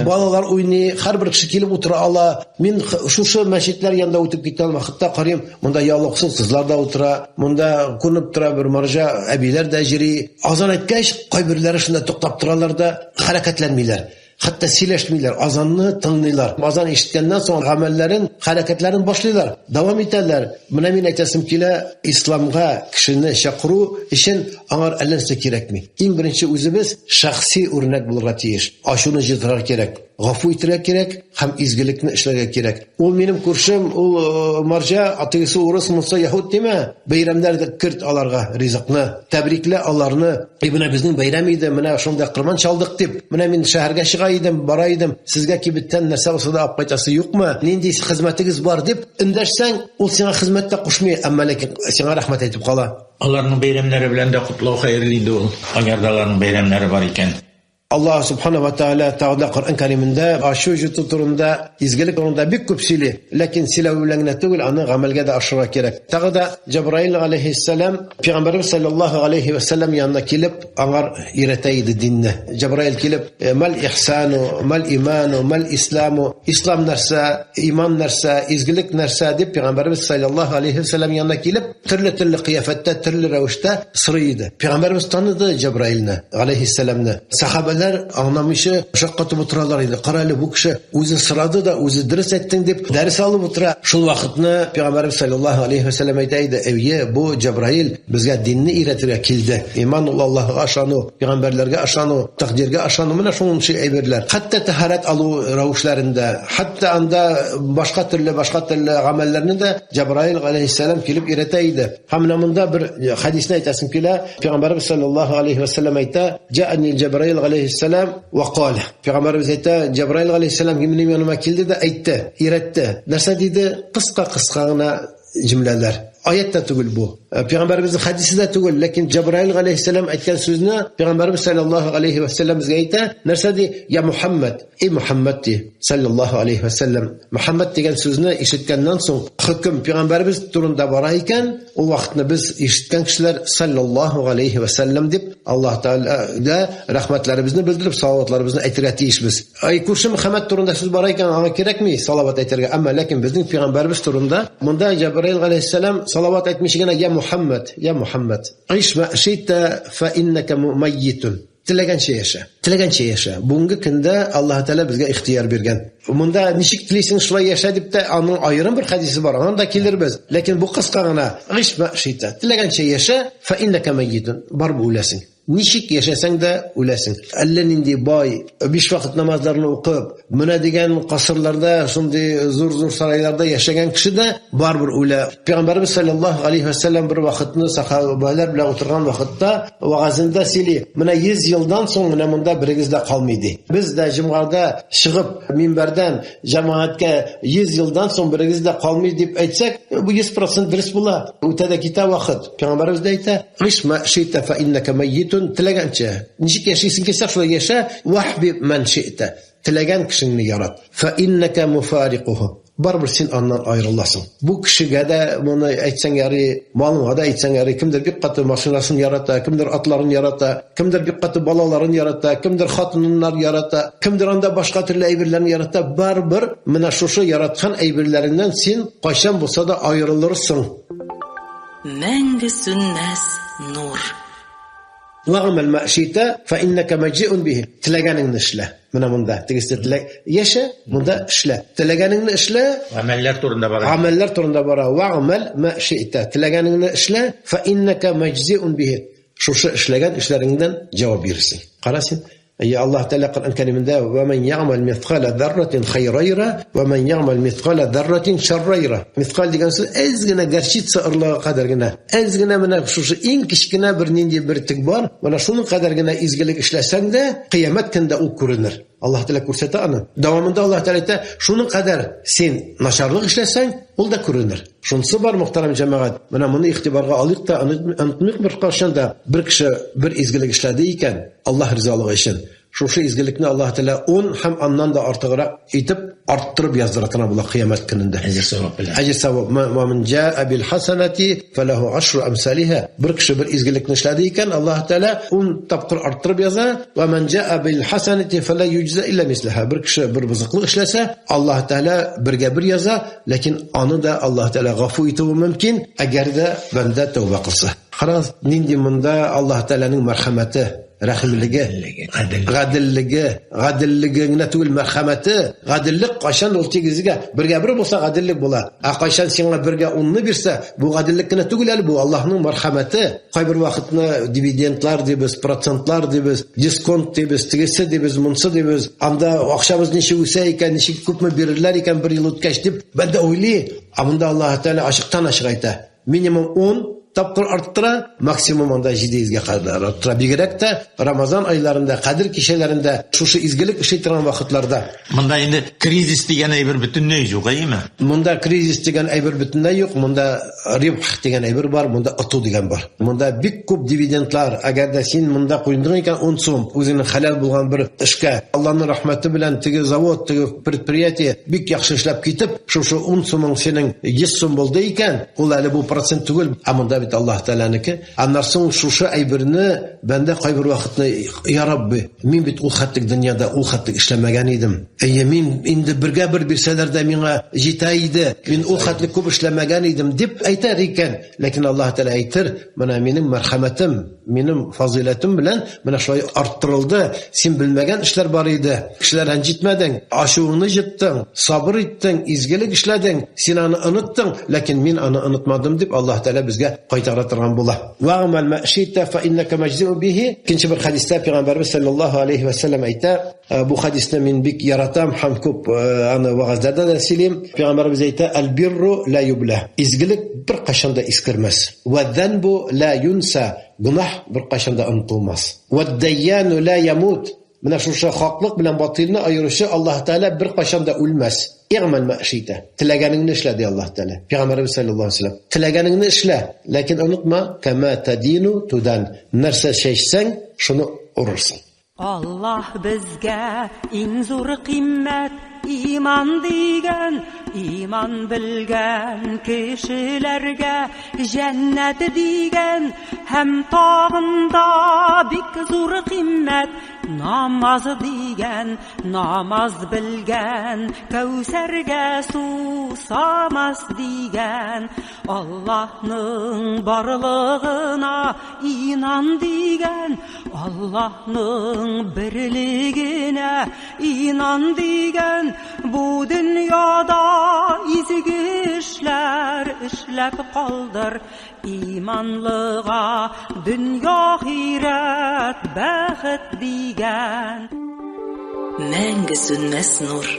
балалар уйный, һәрбер кеше килеп утыра ала. Мин шушы мәчетләр янында үтеп киткән вакытта карыйм, монда яулыксыз кызлар да утыра, монда күренеп тора бер марҗа әбиләр дә йөри. Азан әйткәч, кайберләре шунда туктап торалар да, хәрәкәтләнмиләр. Хәтта сөйләшмиләр, азанны тыңлыйлар. Азан ишеткәннән соң гамәлләрен, хәрәкәтләрен башлыйлар, дәвам итәләр. Менә мин әйтәсем килә, исламга кешене чакыру өчен аңар әллә нәрсә кирәкми. Иң беренче үзебез шәхси үрнәк булырга тиеш. Ачуны җыйдырырга кирәк, гафу итәргә кирәк һәм изгелекне эшләргә кирәк. Ул минем күршем, ул марҗа, тегесе урыс, монысы яһүд димә. Бәйрәмнәрдә керт аларга ризыкны, тәбриклә аларны. И менә безнең бәйрәм иде, менә шунда кырман чалдык дип. Менә мин шәһәргә чыга идем, бара идем. Сезгә кибеттән нәрсә булса да алып кайтасы юкмы? Нинди хезмәтегез бар дип эндәшсәң, ул сиңа хезмәт тә кушмый, әмма ләкин сиңа рәхмәт әйтеп кала. Аларның бәйрәмнәре белән дә котлау хәерле инде ул. Әгәр дә аларның бәйрәмнәре бар икән. Аллаһ субхана ва тааля тагы да Коръән Кәримендә ачу җоту турында, изгелек турында бик күп сөйли. Ләкин сөйләү белән генә түгел, аны гамәлгә дә ашырырга кирәк. Тагы да Җабраил алейһиссәлам Пәйгамбәребез саллаллаһу алейһи ва сәлләм янына килеп, аңар өйрәтә иде динне. Җабраил килеп, мәл ихсану, мәл иману, мәл исламу, ислам нәрсә, иман нәрсә, изгелек нәрсә дип Пәйгамбәребез саллаллаһу алейһи ва сәлләм янына килеп, төрле-төрле кыяфәттә, төрле рәвештә сорый иде. Пәйгамбәребез таныды Җабраилне, алейһиссәламне. Сахабәләр аңламыйча шаккатып утыралар иде. Кара әле, бу кеше үзе сорады да, үзе дөрес әйттең дип дәрес алып утыра. Шул вакытны Пәйгамбәребез саллаллаһу алейһи ва сәлләм әйтә иде: "Әйе, бу Җабраил безгә динне өйрәтергә килде. Иман ул Аллаһыга ышану, пәйгамбәрләргә ышану, тәкъдиргә ышану, менә шундый әйберләр. Хәтта тәһарәт алу рәвешләрендә, хәтта анда башка төрле, башка төрле гамәлләрне дә Җабраил галәйһиссәлам килеп өйрәтә иде. Һәм менә монда бер хәдисне әйтәсем килә. Пәйгамбәребез саллаллаһу алейһи ва сәлләм әйтә: "Җаани Җабраил галәйһиссәлам ва кала". Пәйгамбәребез әйтә, Җабраил галәйһиссәлам минем яныма килде дә әйтте, өйрәтте. Нәрсә диде? Кыска-кыска гына җөмләләр. Аят та түгел бу. Пәйгамбәребезнең хәдисе дә түгел, ләкин Җабраил галәйһиссәлам әйткән сүзне Пәйгамбәребез саллаллаһу алейһи ва сәлләм безгә әйтә. Нәрсә ди? Я Мухаммад, эй Мухаммад ди, саллаллаһу алейһи ва сәлләм. Мухаммад дигән сүзне ишеткәннән соң хөкем Пәйгамбәребез турында бара икән, ул вакытны без ишеткән кешеләр саллаллаһу алейһи ва сәлләм дип Аллаһ Тәгаләгә рәхмәтләребезне белдереп, салаватларыбызны әйтергә тиешбез. Ай, күрше Мөхәммәд турында сүз бара икән, аңа кирәкми салават әйтергә. Әмма ләкин безнең пәйгамбәребез турында монда Җәбраил галәйһиссәлам салават әйтмичә генә я Мухаммад, я Мухаммад. Иш ма шита фа иннака майитун. Теләгәнчә яшә. Теләгәнчә яшә. Бүгенге көндә Аллаһ Тәгалә безгә ихтыяр биргән. Монда ничек телисең шулай яшә дип тә аның аерым бер хәдисе бар. Аннан да килербез. Ләкин бу кыска гына иш ма шита. Теләгәнчә яшә, фа иннака майитун. Барып үләсең. Ничек яшәсәң дә үләсең. Әллә нинди бай, биш вакыт намазларны укып, менә дигән касырларда, шундый зур-зур сарайларда яшәгән кеше дә барыбер үлә. Пәйгамбәребез саллаллаһу алейһи ва сәлләм бер вакытны сахабалар белән утырган вакытта вагазында сөйли, менә 100 елдан соң менә монда берегез дә калмый ди. Без дә җомгада чыгып минбәрдән җәмәгатькә 100 елдан соң берегез дә калмый дип әйтсәк, бу 100% дөрес була. Үтә дә китә вакыт. Пәйгамбәребез дә әйтә, "Иш ма шита фа иннака майитун", теләгәнчә, ничек яшисең килсә, шулай яшә, вахбиб ман шита. Теләгән кешеңне ярат. Фа иннака муфарикуху. Барыбер син аннан аерыласың. Бу кешегә дә моны әйтсәң ярый, малыңа да әйтсәң ярый. Кемдер бик каты машинасын ярата, кемдер атларын ярата, кемдер бик каты балаларын ярата, кемдер хатыннар ярата, кемдер анда башка төрле әйберләрне ярата. Барыбер менә шушы яраткан әйберләреңнән син кайчан булса да аерылырсың. Мәңге сүнмәс нур. Вәгъмәл ма шита фа иннака маҗиун бихи. Теләгәнеңне эшлә. Менә монда тегесе теләк яшә, монда эшлә. Теләгәнеңне эшлә. Гамәлләр турында бара. Гамәлләр турында бара. Вәгъмәл ма шита. Теләгәнеңне эшлә, фа иннака маҗзиун бихи. Шушы эшләгән эшләреңдән җавап бирерсең. Кара син. Я Аллаһ Тәгалә Коръән Кәримендә ва ман ягъмал мисқала зарратин хайран яра ва ман ягъмал мисқала зарратин шарран яра. Мисқал дигән сүз әз генә горчица орлыгы кадәр генә. Әз генә менә шушы иң кечкенә бер нинди бер тек бар, менә шуның кадәр генә изгелек эшләсәң дә, кыямәт көндә ул күренер. Аллаһ Тәгалә күрсәтә аны. Дәвамында Аллаһ Тәгалә әйтә, шуның кадәр син начарлык эшләсәң, ул да күренер. Шунысы бар, мөхтәрәм җәмәгать, менә моны игътибарга алыйк та, онытмыйк беркайчан да, бер кеше бер изгелек эшләде икән, Аллаһ ризалыгы өчен, шушы изгелекне Аллаһ Тәгалә 10 һәм аннан да артыграк итеп арттырып яздыра торган була кыямәт көнендә. Әҗер савап белән. Әҗер савап. Ва мин җаа бил хасанати фалаху ашру амсалиха. Бер кеше бер изгелекне эшләде икән, Аллаһ Тәгалә 10 тапкыр арттырып яза. Ва мин җаа бил хасанати фала юҗза илля мислаха. Бер кеше бер бозыклык эшләсә, Аллаһ Тәгалә бергә бер яза, ләкин аны да Аллаһ Тәгалә гафу итүе мөмкин, әгәр дә бәндә тәүбә кылса. Карагыз, нинди монда Аллаһ Тәгаләнең мәрхәмәте, рәхимлеге, гаделлеге, гаделлеге генә түгел, мәрхәмәте. Гаделлек кайчан ул тигезгә, бергә бер булса гаделлек була. Ә кайчан сиңа бергә унны бирсә, бу гаделлек кенә түгел әле, бу Аллаһның мәрхәмәте. Кайбер вакытны дивидендлар дибез, процентлар дибез, дисконт дибез, тегесе дибез, монсы дибез. Анда акчабыз ничек үсә икән, ничек күпме бирерләр икән бер ел үткәч дип бәндә уйлый. Ә монда Аллаһ Тәгалә ачыктан-ачык әйтә. Минимум 10 тапкыр арттыра, максимум анда 700гә кадәр арттыра. Бигрәк тә Рамазан айларында, Кадер кичәләрендә, шушы изгелек эшли торган вакытларда. Монда инде кризис дигән әйбер бөтенләй юк, әйеме? Монда кризис дигән әйбер бөтенләй юк, монда рибх дигән әйбер бар, монда оту дигән бар. Монда бик күп дивидендлар, әгәр дә син монда куйдың икән 10 сум, үзеңнең хәләл булган бер эшкә, Аллаһның рәхмәте белән теге завод, теге предприятие бик яхшы эшләп китеп, шушы 10 сумың синең 100 сум булды икән, ул әле бу процент түгел, ә монда бит Аллаһ Тәгаләнеке. Аннан соң шушы әйберне бәндә кайбер вакытны, я Рабби, мин бит ул хәтлек дөньяда ул хәтлек эшләмәгән идем. Әйе, мин инде бергә бер бирсәләр дә миңа җитә иде, мин ул хәтлек күп эшләмәгән идем дип әйтер икән. Ләкин Аллаһ Тәгалә әйтер, менә минем мәрхәмәтем, минем фазыйләтем белән менә шулай арттырылды. Син белмәгән эшләр бар иде. Кешеләр рәнҗетмәдең, ачуыңны җыттың, сабыр иттең, изгелек эшләдең, син аны оныттың, ләкин мин аны онытмадым дип Аллаһ Тәгалә безгә кайтара торган була. Вәгъмәл мә ши'тә фә иннәкә мәҗзиу бихи. Икенче бер хәдистә Пәйгамбәрбез саллаллаһу алейһи вә сәлләм әйтә, бу хәдисне мин бик яратам һәм күп аны вәгазьләрдә дә сөйлим. Пәйгамбәрбез әйтә, Әл-бирру ла юбла. Изгелек беркайчан да искермәс. Вә-зәнбу ла юнса. Гөнаһ беркайчан да онытылмас. Вәд-дәйяну ла ямут. Менә шушы хаклык белән батыйлны аеручы Аллаһ Тәгалә беркайчан да үлмәс. Игъмәл ма ши'тә. Теләгәнеңне эшлә, ди Аллаһ Тәгалә. Пәйгамбәребез саллаллаһу алейһи ва сәлләм. Теләгәнеңне эшлә, ләкин онытма, кәмә тәдину тудан. Нәрсә чәчсәң, шуны урырсың. Аллаһ безгә иң зур кыйммәт иман дигән, иман белгән кешеләргә җәннәт дигән, һәм тагын да бик зур кыйммәт намаз дигән, намаз белгән Кәүсәргә сусамас дигән, Аллаһның барлыгына инан дигән, Аллаһның берлегенә инан дигән, бу дөньяда изге эшләр эшләп калдыр, иманлыга дөнья ахирәт бәхет дигән. Мәңге сүнмәс нур.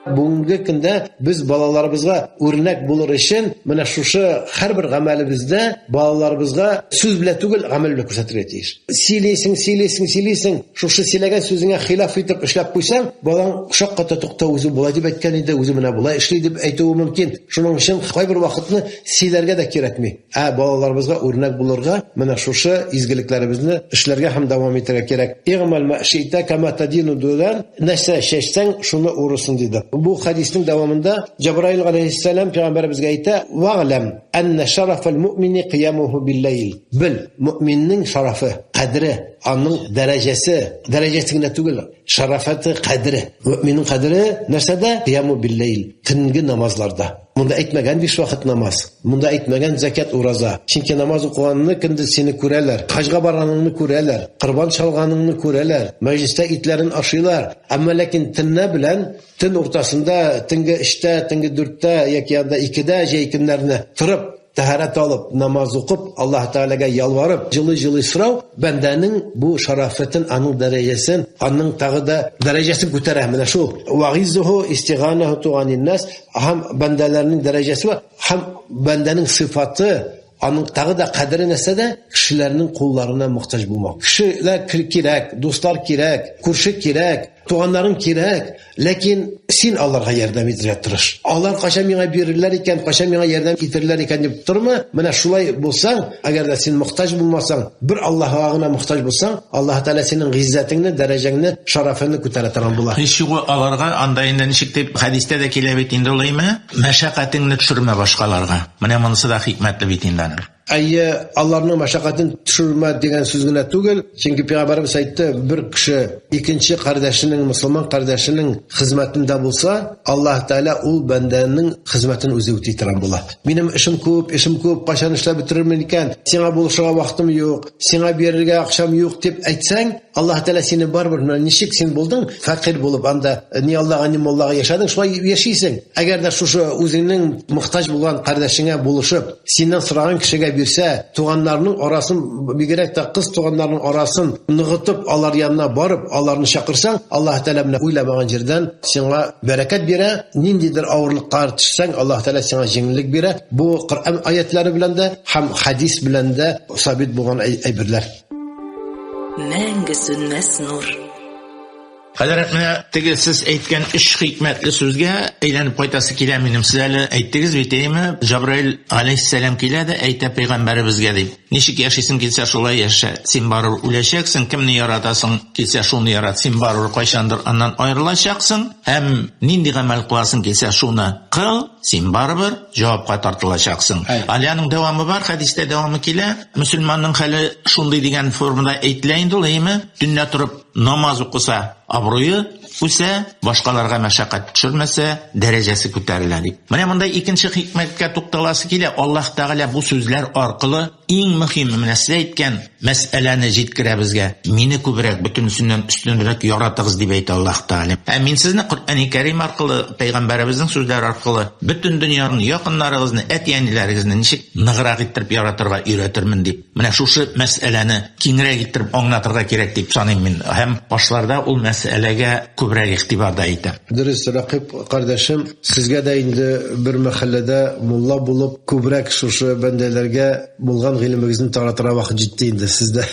Бүгенге көндә без балаларыбызга үрнәк булыр өчен менә шушы һәрбер гамәлебездә балаларыбызга сүз белән түгел, гамәл белән күрсәтергә тиеш. Сөйлисең, сөйлисең, сөйлисең, шушы сөйләгән сүзеңә хилаф итеп эшләп куйсаң, балаң шакката, тукта, үзе болай дип әйткән иде, үзе менә болай эшли дип әйтүе мөмкин. Шуның өчен кайбер вакытны сөйләргә дә кирәкми. Ә балаларыбызга үрнәк булырга, менә шушы изгелекләребезне эшләргә һәм дәвам итәргә кирәк. Игъмәл ма ши'тә кама тадину дудан, нәрсә чәчсәң, шуны урырсың, диде. Бу хәдиснең дәвамында Җәбраил галәйһиссәлам пәйгамбәребезгә әйтә, Вәгъләм әннә шарафәл муъмини кыямуху билләйл. Бел, мөэминнең шарафы, кадере, аның дәрәҗәсе, дәрәҗәсе генә түгел, шарафәте, кадере. Мөэминнең кадере нәрсәдә? Кыяму билләйл, төнге намазларда. Монда әйтмәгән биш вакыт намаз, монда әйтмәгән зәкят, ураза. Чөнки намаз укыганны көндез сине күрәләр, хаҗга барганыңны күрәләр, корбан чалганыңны күрәләр, мәҗлестә итләрен ашыйлар. Әмма ләкин төнлә белән, төн уртасында, төнге өчтә, төнге дүрттә яки анда икедә җәй көннәрне торып, тәһарәт алып, намаз укып, Аллаһ Тәгаләгә ялварып, җылый-җылый сорау, бәндәнең бу шарафәтен, аның дәрәҗәсен, аның тагы да дәрәҗәсен күтәрә. Менә шул. Вагизуху истиганаху туганин нас, һәм бәндәләрнең дәрәҗәсе бар, һәм бәндәнең сыйфаты, Аның тагы да кадере нәрсәдә? Кешеләрнең кулларына мохтаҗ булмау. Кешеләр кирәк, дуслар кирәк, күрше кирәк, туганнарың кирәк, ләкин син аларга ярдәм итәргә тырыш. Алар кайчан миңа бирерләр икән, кайчан миңа ярдәм итерләр икән дип торма. Менә шулай булсаң, әгәр дә син мохтаҗ булмасаң, бер Аллаһыга гына мохтаҗ булсаң, Аллаһ Тәгалә синең гыйззәтеңне, дәрәҗәңне, шарафыңны күтәрә торган була. Һич югы аларга анда инде ничек дип хәдистә дә килә бит инде ул, әйме? Мәшәкатеңне төшермә башкаларга. Менә монысы да хикмәтле бит инде аның. Әйе, аларның мәшәкатен төшермә дигән сүз генә түгел, чөнки пәйгамбәребез әйтте, бер кеше икенче кардәшенең, мусульман кардәшенең хезмәтендә булса, Аллаһ Тәгалә ул бәндәнең хезмәтен үзе үти торган була. Минем эшем күп, эшем күп, кайчан эшләп бетерермен икән, сиңа булышырга вакытым юк, сиңа бирергә акчам юк дип әйтсәң, Аллаһ Тәгалә сине барыбер, менә ничек син булдың, фәкыйрь булып, анда ни Аллага, ни муллага яшәдең, шулай яшисең. Әгәр дә шушы үзеңнең мохтаҗ булган кардәшеңә булышып, синнән сораган кешегә бирсә, туганнарның арасын, бигрәк тә кыз туганнарның арасын ныгытып, алар янына барып, аларны чакырсаң, Аллаһ Тәгалә менә уйламаган җирдән сиңа бәрәкәт бирә, ниндидер авырлыкка төшсәң, Аллаһ Тәгалә сиңа җиңеллек бирә. Бу Коръән аятлары белән дә һәм хәдис белән дә сабит булган әйберләр. Мәңге сүнмәс нур. Хәзрәт, менә теге сез әйткән өч хикмәтле сүзгә әйләнеп кайтасы килә минем. Сез әле әйттегез бит, әйеме? Җабраил алейһиссәлам килә дә әйтә пәйгамбәребезгә дип. Ничек яшисең килсә, шулай яшә. Син барыбер үләчәксең, кемне яратасың килсә, шуны ярат. Син барыбер кайчандыр аннан аерылачаксың. Һәм нинди гамәл кыласың килсә, шуны кыл. Син барыбер җавапка тартылачаксың. Әле аның дәвамы бар, хәдистә дәвамы килә. Мөселманның хәле шундый дигән формада әйтелә инде ул, әйеме? Төнлә торып намаз укыса, абруе үсә, башкаларга мәшәкать төшермәсә, дәрәҗәсе күтәрелә дип. Менә монда икенче хикмәткә тукталасы килә. Аллаһ Тәгалә бу сүзләр аркылы иң мөһиме, менә сез әйткән мәсьәләне җиткерә безгә. Мине күбрәк, бөтенесеннән өстенрәк яратыгыз, дип әйтә Аллаһ Тәгалә. Ә мин сезне Коръәни Кәрим аркылы, пәйгамбәребезнең сүзләре аркылы бөтен дөньяны, якыннарыгызны, әти-әниләрегезне ничек ныграк иттереп яратырга өйрәтермен дип. Менә шушы мәсьәләне киңрәк иттереп аңлатырга кирәк дип саныйм мин. Һәм башларда ул мәсьәләгә күбрәк игътибар да итәм. Дөрес, Рәкыйп кардәшем, сезгә дә инде бер мәхәлләдә мулла булып, күбрәк шушы бәндәләргә булган гыйлемегезне таратырга вакыт җитте инде сездә.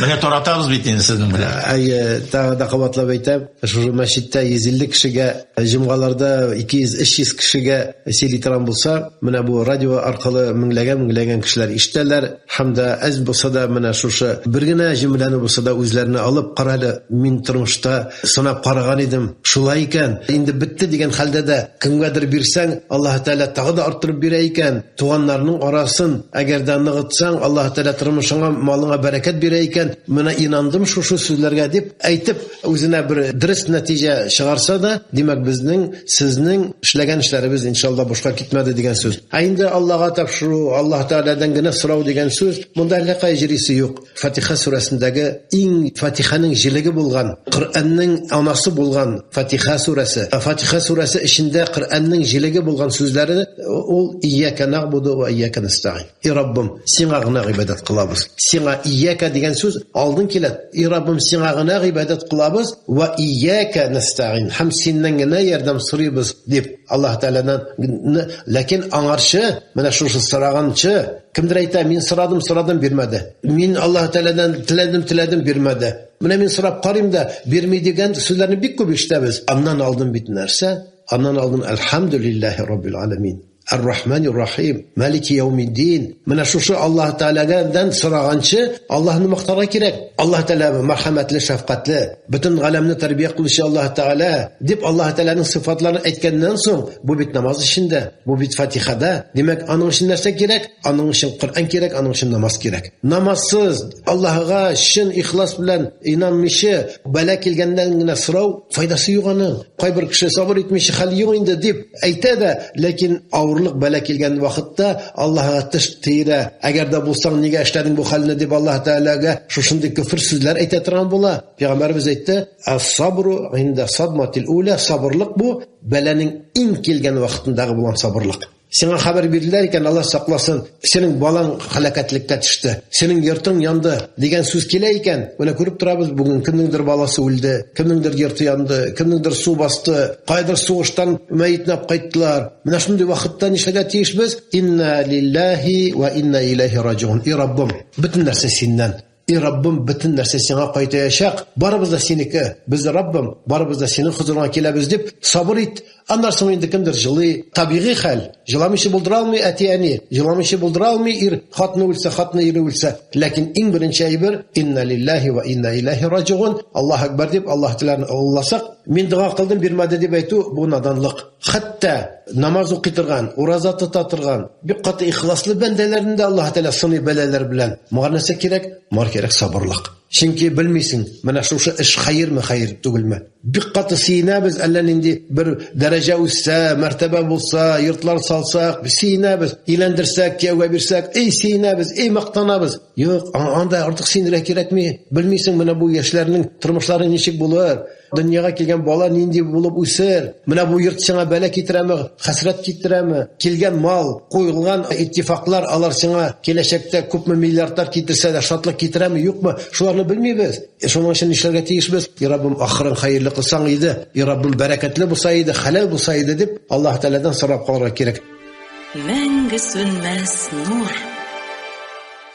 Менә таратабыз бит инде сезнең белән. Әйе, тагы да кабатлап әйтәм, шушы мәчеттә 150 кешегә, җомгаларда 200-300 кешегә сөйли торган булса, менә бу радио аркылы меңләгән-меңләгән кешеләр ишетәләр һәм дә әз булса да менә шушы бер генә җөмләне булса да үзләренә алып, кара әле, мин тормышта сынап караган идем, шулай икән, инде бетте дигән хәлдә дә кемгәдер бирсәң, Аллаһ Тәгалә тагы да арттырып бирә икән, туганнарның арасын әгәр дә ныгытсаң, Аллаһ Тәгалә тормышыңа, малыңа бәрәкәт бирә икән, менә инандым шушы сүзләргә дип әйтеп, үзенә бер дөрес нәтиҗә чыгарса да, димәк, безнең, сезнең эшләгән эшләребез, иншалла, бушка китмәде дигән сүз. Ә инде Аллага тапшыру, Аллаһ Тәгаләдән генә сорау дигән сүз, монда әллә кая җөрисе юк. Фатиха сүрәсендәге иң Фатиханың җелеге булган, Коръәннең анасы булган Фатиха сүрәсе. Фатиха сүрәсе эчендә Коръәннең җелеге булган сүзләре ул Ияка нагбуду ва ияка настаин. И Раббым, сиңа гына гыйбадәт кылабыз. Сиңа ияка дигән сүз алдын килә. И Раббым, сиңа гына гыйбадәт кылабыз ва ияка настаин. Һәм синнән генә ярдәм сорыйбыз дип Аллаһ Тәгаләдән. Ләкин аңарчы, менә шушы сораганчы, кемдер әйтә, мин сорадым, сорадым, бирмәде. Мин Аллаһ Тәгаләдән теләдем, теләдем, бирмәде. Менә мин сорап карыйм да, бирми дигән сүзләрне бик күп ишетәбез. Аннан алдым бит нәрсә? Аннан алдым Әлхәмдүлилләһи Раббил Аләмин. Ар-Рахмани Рахим, Малики Яумиддин. Менә шушы Аллаһ Тәгаләдән сораганчы, Аллаһны мактарга кирәк. Аллаһ Тәгалә мәрхәмәтле, шәфкатьле, бөтен галәмне тәрбия кылучы Аллаһ Тәгалә дип Аллаһ Тәгаләнең сыйфатларын әйткәннән соң, бу бит намаз эчендә, бу бит Фатихада. Димәк, аның өчен нәрсә кирәк? Аның өчен Коръән кирәк, аның өчен намаз кирәк. Намазсыз, Аллаһыга чын ихлас белән инанмыйча, бәла килгәннән генә сорау файдасы юк аның. Кайбер кеше сабыр итмичә хәл юк инде дип әйтә дә, ләкин авырлык бәла килгән вакытта Аллаһыга теш тиерә. Әгәр дә булсаң, нигә эшләдең бу хәлне дип Аллаһ Тәгаләгә шушындый көфер сүзләр әйтә торган була. Пәйгамбәребез әйтте, Ас-сабру инда садматил уля, сабырлык бу бәланең иң килгән вакытындагы булган сабырлык. Сиңа хәбәр бирделәр икән, Аллаһ сакласын, синең балаң һәлакәтлеккә төште, синең йортың янды дигән сүз килә икән, менә күреп торабыз, бүген кемнеңдер баласы үлде, кемнеңдер йорты янды, кемнеңдер су басты, кайдыр сугыштан мәетне алып кайттылар. Менә шундый вакытта нишләргә тиешбез? Инна лиллаһи ва инна иләйһи раҗиун. И Раббым, бөтен нәрсә синнән. И Раббым, бөтен нәрсә сиңа кайтаячак. Барыбыз да синеке. Без, Раббым, барыбыз да синең хозурыңа киләбез дип, сабыр ит. Аннан соң инде кемдер җылый. Табигый хәл. Җыламыйча булдыра алмый әти-әни, җыламыйча булдыра алмый ир, хатыны үлсә, хатыны ире үлсә. Ләкин иң беренче әйбер, инна лиллаһи ва инна иләйһи раҗигун, Аллаһ әкбәр дип, Аллаһ Тәгаләне олыласак, мин дога кылдым, бирмәде дип әйтү, бу наданлык. Хәтта намаз укый торган, ураза тота торган, бик каты ихласлы бәндәләрне дә Аллаһ Тәгалә сыный бәлаләр белән. Моңа нәрсә кирәк? Моңа кирәк сабырлык. Чөнки белмисең, менә шушы эш хәерме, хәер түгелме. Бик каты сөенәбез, әллә нинди бер дәрәҗә үссә, мәртәбә булса, йортлар салсак, сөенәбез, өйләндерсәк, кияүгә бирсәк, эй сөенәбез, эй мактанабыз. Юк, анда артык сөенергә кирәкми. Белмисең, менә бу яшьләрнең тормышлары ничек булыр. Дөньяга килгән бала нинди булып үсер? Менә бу йорт сиңа бәла китерәме, хәсрәт китерәме? Килгән мал, куелган иттифаклар, алар сиңа киләчәктә күпме миллиардлар китерсә дә, шатлык китерәме, юкмы? Шуларны белмибез. Шуның өчен нишләргә тиешбез? И Раббым, ахырын хәерле кылсаң иде, и Раббым, бәрәкәтле булса иде, хәләл булса иде дип, Аллаһ Тәгаләдән сорап калырга кирәк. Мәңге сүнмәс нур.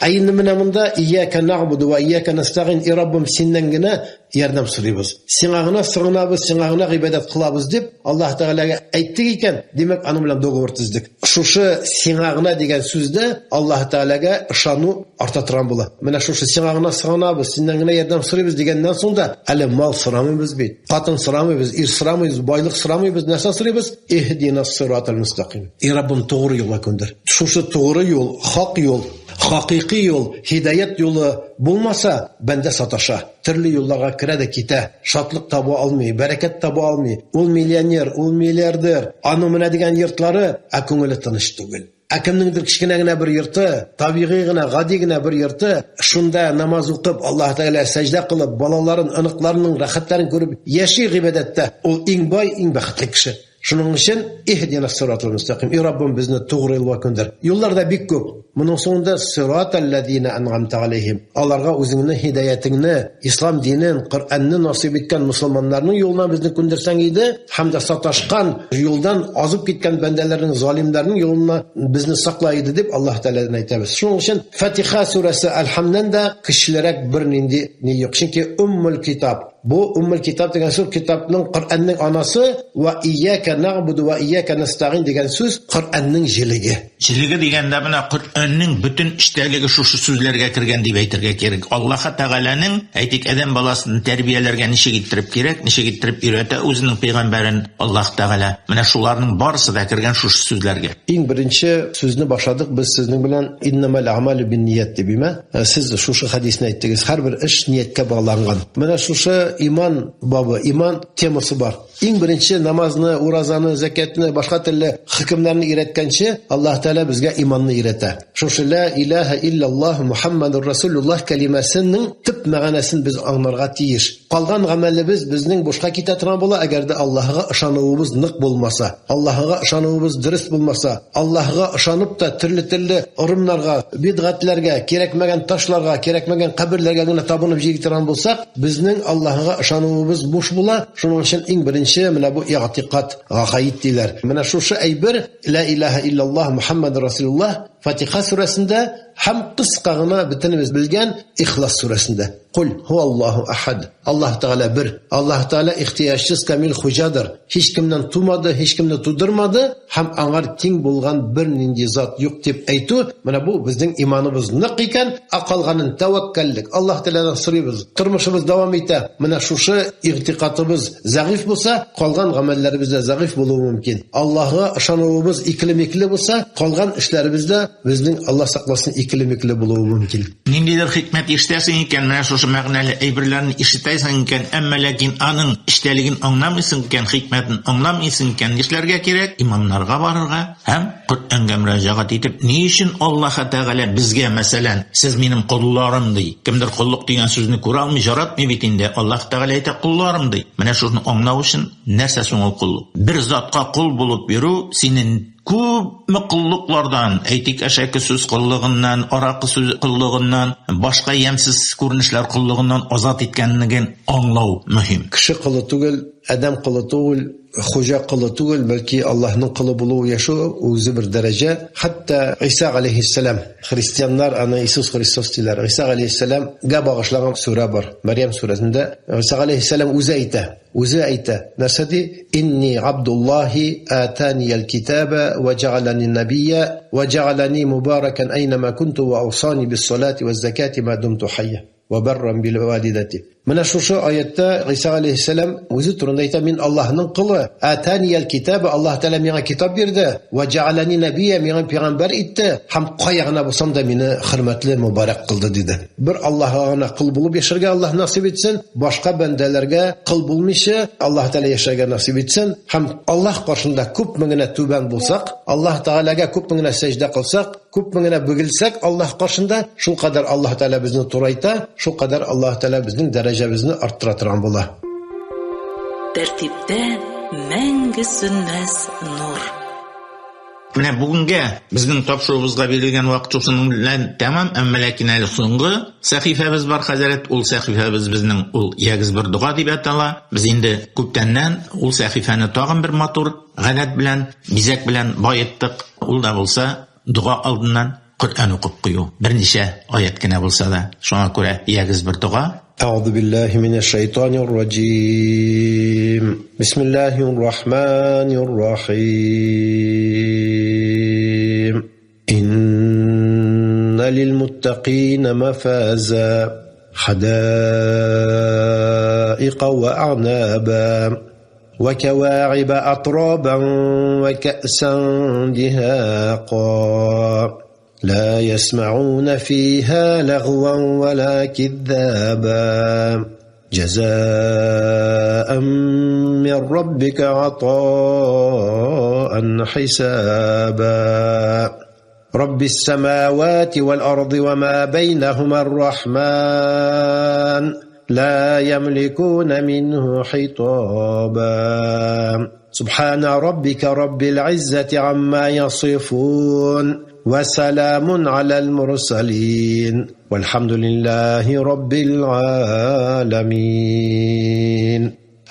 Ә инде менә монда Ияка нагъбуду ва ияка нәстәгыйн, и Раббым, синнән генә ярдәм сорыйбыз. Сиңа гына сыгынабыз, сиңа гына гыйбадәт кылабыз дип Аллаһ Тәгаләгә әйттек икән, димәк, аның белән договор төздек. Шушы сиңа гына дигән сүздә Аллаһ Тәгаләгә ышану арта торган була. Менә шушы сиңа гына сыгынабыз, синнән генә ярдәм сорыйбыз дигәннән соң да әле мал сорамыйбыз бит. Хатын сорамыйбыз, ир сорамыйбыз, байлык сорамыйбыз, нәрсә сорыйбыз? Иһдинас сиратал мустаким. И Раббым, тугры юлга күндер. Шушы тугры юл, хак юл, хакыйкый юл, һидаят юлы булмаса, бәндә саташа. Төрле юлларга керә дә китә. Шатлык таба алмый, бәрәкәт таба алмый. Ул миллионер, ул миллиардер. Аның менә дигән йортлары, ә күңеле тыныч түгел. Ә кемнеңдер кечкенә генә бер йорты, табигый генә, гади генә бер йорты, шунда намаз укып, Аллаһ Тәгалә сәҗдә кылып, балаларын, оныкларының рәхәтләрен күреп яши гыйбадәттә, ул иң бай, иң бәхетле кеше. Шуның өчен иһдина сиратал мустаким. И Раббым, безне тугры юлга күндер. Юллар да бик күп. Моның соңында сиратал ләзина ан'амта алейһим. Аларга үзеңнең һидаятеңне, ислам динен, Коръәнне насыйп иткән мусламаннарның юлына безне күндерсәң иде, һәм дә саташкан юлдан азып киткән бәндәләрнең, залимнәрнең юлына безне сакла иде дип Аллаһ Тәгаләдән әйтәбез. Шуның өчен Фатиха сүрәсе Әлхәмнән дә көчлерәк бернинди ни юк. Чөнки Уммул китап. Бу Уммул китап дигән сүз китапның, Коръәннең анасы, ва ияка нагъбуду ва ияка нәстәгыйн дигән сүз Коръәннең җелеге. Җелеге дигәндә менә Коръәннең бөтен эчтәлеге шушы сүзләргә кергән дип әйтергә кирәк. Аллаһы Тәгаләнең, әйтик, адәм баласын тәрбияләргә ничек иттереп кирәк, ничек иттереп өйрәтә үзенең пәйгамбәрен Аллаһ Тәгалә. Менә шуларның барысы да кергән шушы сүзләргә. Иң беренче сүзне башладык без сезнең белән иннамал әгъмалю бинният дип, име? Сез шушы хәдисне әйттегез. Һәрбер эш нияткә багланган. Менә шушы иман бабы, иман темасы бар. Иң беренче намазны, уразаны, зәкятны, башка төрле хөкемнәрне өйрәткәнче, Аллаһ Тәгалә безгә иманны өйрәтә. Шушы ла илаһа илляллаһ Мухаммадур Расулуллаһ кәлимәсенең төп мәгънәсен без аңларга тиеш. Калган гамәлебез безнең бушка китә торган була, әгәр дә Аллаһыга ышануыбыз нык булмаса, Аллаһыга ышануыбыз дөрес булмаса, Аллаһыга ышанып та төрле-төрле ырымнарга, бидгатләргә, кирәкмәгән ташларга, кирәкмәгән каберләргә генә табынып йөри торган булсак, безнең Аллаһыга ышануыбыз буш була. Шуның өчен иң беренче менә бу игътикад, гакаид диләр. Менә шушы әйбер, ла илаһа илляллаһ Мухаммадур Расулуллаһ, Фатиха сүрәсендә һәм кыска гына бөтенебез белгән Ихлас сүрәсендә. Кул һуаллаһу ахад. Аллаһ Тәгалә бер. Аллаһ Тәгалә ихтыяҗсыз камил хуҗадыр. Һичкемнән тумады, һичкемне тудырмады һәм аңар тиң булган бернинди зат юк дип әйтү, менә бу безнең иманыбыз нык икән, ә калганын тәвәккәллек, Аллаһ Тәгаләдән сорыйбыз. Тормышыбыз дәвам итә. Менә шушы игътикадыбыз зәгыйфь булса, калган гамәлләребез дә зәгыйфь булуы мөмкин. Аллаһга ышануыбыз икеле-микеле булса, калган эшләребез дә безнең, Аллаһ сакласын, икеле-микеле булуы мөмкин. Ниндидер хикмәт ишетәсең икән, менә шушы мәгънәле әйберләрне ишетәсең икән, әмма ләкин аның эчтәлеген аңламыйсың икән, хикмәтен аңламыйсың икән, нишләргә кирәк? Имамнарга барырга һәм Коръәнгә мөрәҗәгать итеп, ни өчен Аллаһы Тәгалә безгә, мәсәлән, сез минем колларым ди. Кемдер коллык дигән сүзне күрә алмый, яратмый бит инде. Аллаһ Тәгалә әйтә, колларым ди. Менә шуны аңлау өчен нәрсә соң ул коллык? Бер затка кол булып йөрү сине. Күпме коллыклардан, әйтик, әшәке сүз коллыгыннан, аракы сүз коллыгыннан, башка ямьсез күренешләр коллыгыннан азат иткәнлеген аңлау мөһим. Кеше колы түгел, адәм колы түгел, хуҗа колы түгел, бәлки Аллаһның колы булу яшәү үзе бер дәрәҗә. Хәтта Иса алейхиссалам, христианнар аны Иисус Христос диләр. Иса алейхиссаламга багышланган сүрә бар. Мәрьям сүрәсендә Иса алейхиссалам үзе әйтә, үзе әйтә. Нәрсә ди? Инни Абдуллахи атани аль-китаба ва джаалани набийя ва джаалани мубаракан айнама кунту ва аусани бис-салати ваз-закати ма думту хайя ва барран бил валидати. Менә шушы аятта Иса алейхиссалам үзе турында әйтә, мин Аллаһның колы, атани аль-китаба, Аллаһ Тәгалә миңа китап бирде, ва джаалани набийя, миңа пәйгамбәр итте, һәм кая гына булсам да мине хөрмәтле мубарак кылды диде. Бер Аллаһка гына кол булып яшәргә Аллаһ насыйп итсен, башка бәндәләргә кол булмыйча Аллаһ Тәгалә яшәргә насыйп итсен, һәм Аллаһ каршында күпме генә түбән булсак, Аллаһ Тәгаләгә күпме генә сәҗдә кылсак, күпме генә бөгелсәк Аллаһ каршында, шул кадәр Аллаһ Тәгалә безне турайта, шул кадәр Аллаһ Тәгалә безнең дәрәҗәбезне арттыра торган була. Тәртиптә мәңге сүнмәс нур. Менә бүгенгә безнең тапшыруыбызга бирелгән вакыт шушының белән тәмам, әмма ләкин әле соңгы сәхифәбез бар, хәзрәт, ул сәхифәбез безнең ул Ягез бер дога дип атала. Без инде күптәннән ул сәхифәне тагын бер матур гадәт белән, бизәк белән баеттык. Ул да булса дога алдыннан Коръән укып кую. Берничә аят кенә булса да. Шуңа күрә ягез бер дога. أعوذ بالله من الشيطان الرجيم. بسم الله الرحمن الرحيم. إن للمتقين مفازا حدائق وأعنابا وكواعب أترابا وكأسا دهاقا لا يسمعون فيها لغوا ولا كذابا جزاء من ربك عطاء حسابا رب السماوات والأرض وما بينهما الرحمن لا يملكون منه خطابا سبحان ربك رب العزة عما يصفون وسلام على المرسلين والحمد لله رب العالمين.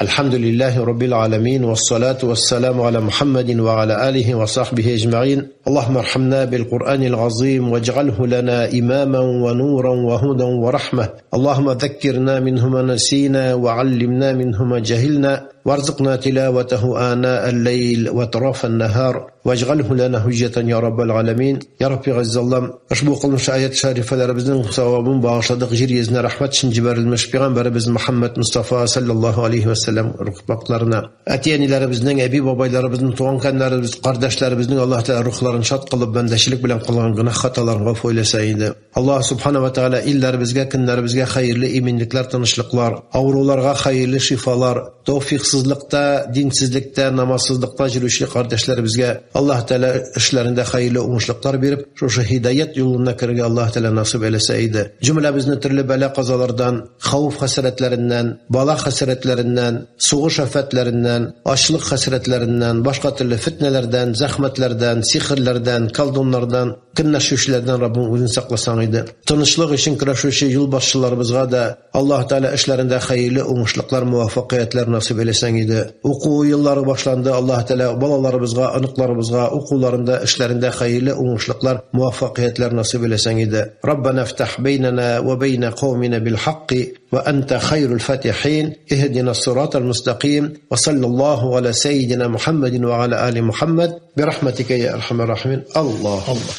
الحمد لله رب العالمين والصلاة والسلام على محمد وعلى آله وصحبه أجمعين. اللهم ارحمنا بالقرآن العظيم واجعله لنا إماما ونورا وهدى ورحمة. اللهم ذكرنا منه ما نسينا وعلمنا منه ما جهلنا وارزقنا تلاوته آناء الليل وأطراف النهار واجعله لنا حجة يا رب العالمين. Ya Rabbi Azzallam, ushbu qilmish ayat sharifalarimizning savobini bag'ishladik yer yuzine rahmat uchun jibarilmish payg'ambarimiz Muhammad Mustafa sallallohu alayhi vasallam ruhbaqlarına, ata-onalarimizning, abi boboylarimizning, tug'ankanlarimiz, qardoshlarımizning Alloh taolo ruhlarini shod qilib, bandachilik bilan qilgan gunoh xatolarini g'afu aylasa edi. Alloh subhanahu va taolo illarimizga, kunlarimizga xayrli eminliklar, tinchliklar, og'riqlarga xayrli shifolar, tavfiqsizlikda, dinsizlikda, namozsizlikda yuruvchi qardoshlarımizga Alloh taolo ishlarida xayrli o'ngishliklar berib, shu hidoyat yo'luna kirga Alloh taolo nasib aylasa edi. Jumlamizni turli balo qazolardan, xavf hasratlaridan, balo hasratlaridan, sug'ish ofatlaridan, ochliq hasratlaridan, boshqa turli fitnalardan, zahmatlardan, sehrlardan, kaldonlardan, kinlashuvchilardan Rabbim o'zing saqlasang edi. Tinchlik uchun kurashuvchi yo'lboshchilarimizga da Alloh taolo ishlarida xayrli o'ngishliklar, muvaffaqiyatlar nasib aylasang edi. O'quv yillari boshlandi. Alloh taolo bolalarimizga, aniqlarimizga o'quvlarida, ishlarida xayrli o'ngishliklar, muvaffaqiyatlar nasib aylasang edi. Robbana iftah baynana va bayna qawmina bil haqqi va anta khayrul fatihin. Ihdina as-siratal mustaqim va sallallohu ala sayyidina Muhammadin va ala ali Muhammad bi rahmatika ya arhamar rahimin. Alloh Alloh.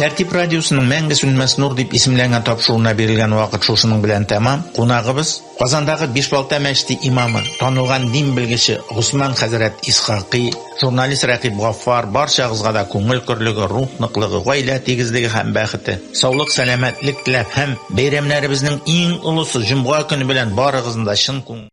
Тәртип радиосының Мәңге сүнмәс нур дип исемләнгән тапшыруына бирелгән вакыт шушының белән тәмам. Кунагыбыз Казандагы Бишбалта мәчете имамы, танылган дин белгече Госман хәзрәт Исхакый, журналист Рәкыйп Гаффар барчагызга да күңел көрлеге, рух ныклыгы, гаилә тигезлеге һәм бәхете, саулык, сәламәтлек теләп һәм бәйрәмнәребезнең иң олысы җомга көне белән барыгызны да чын күңел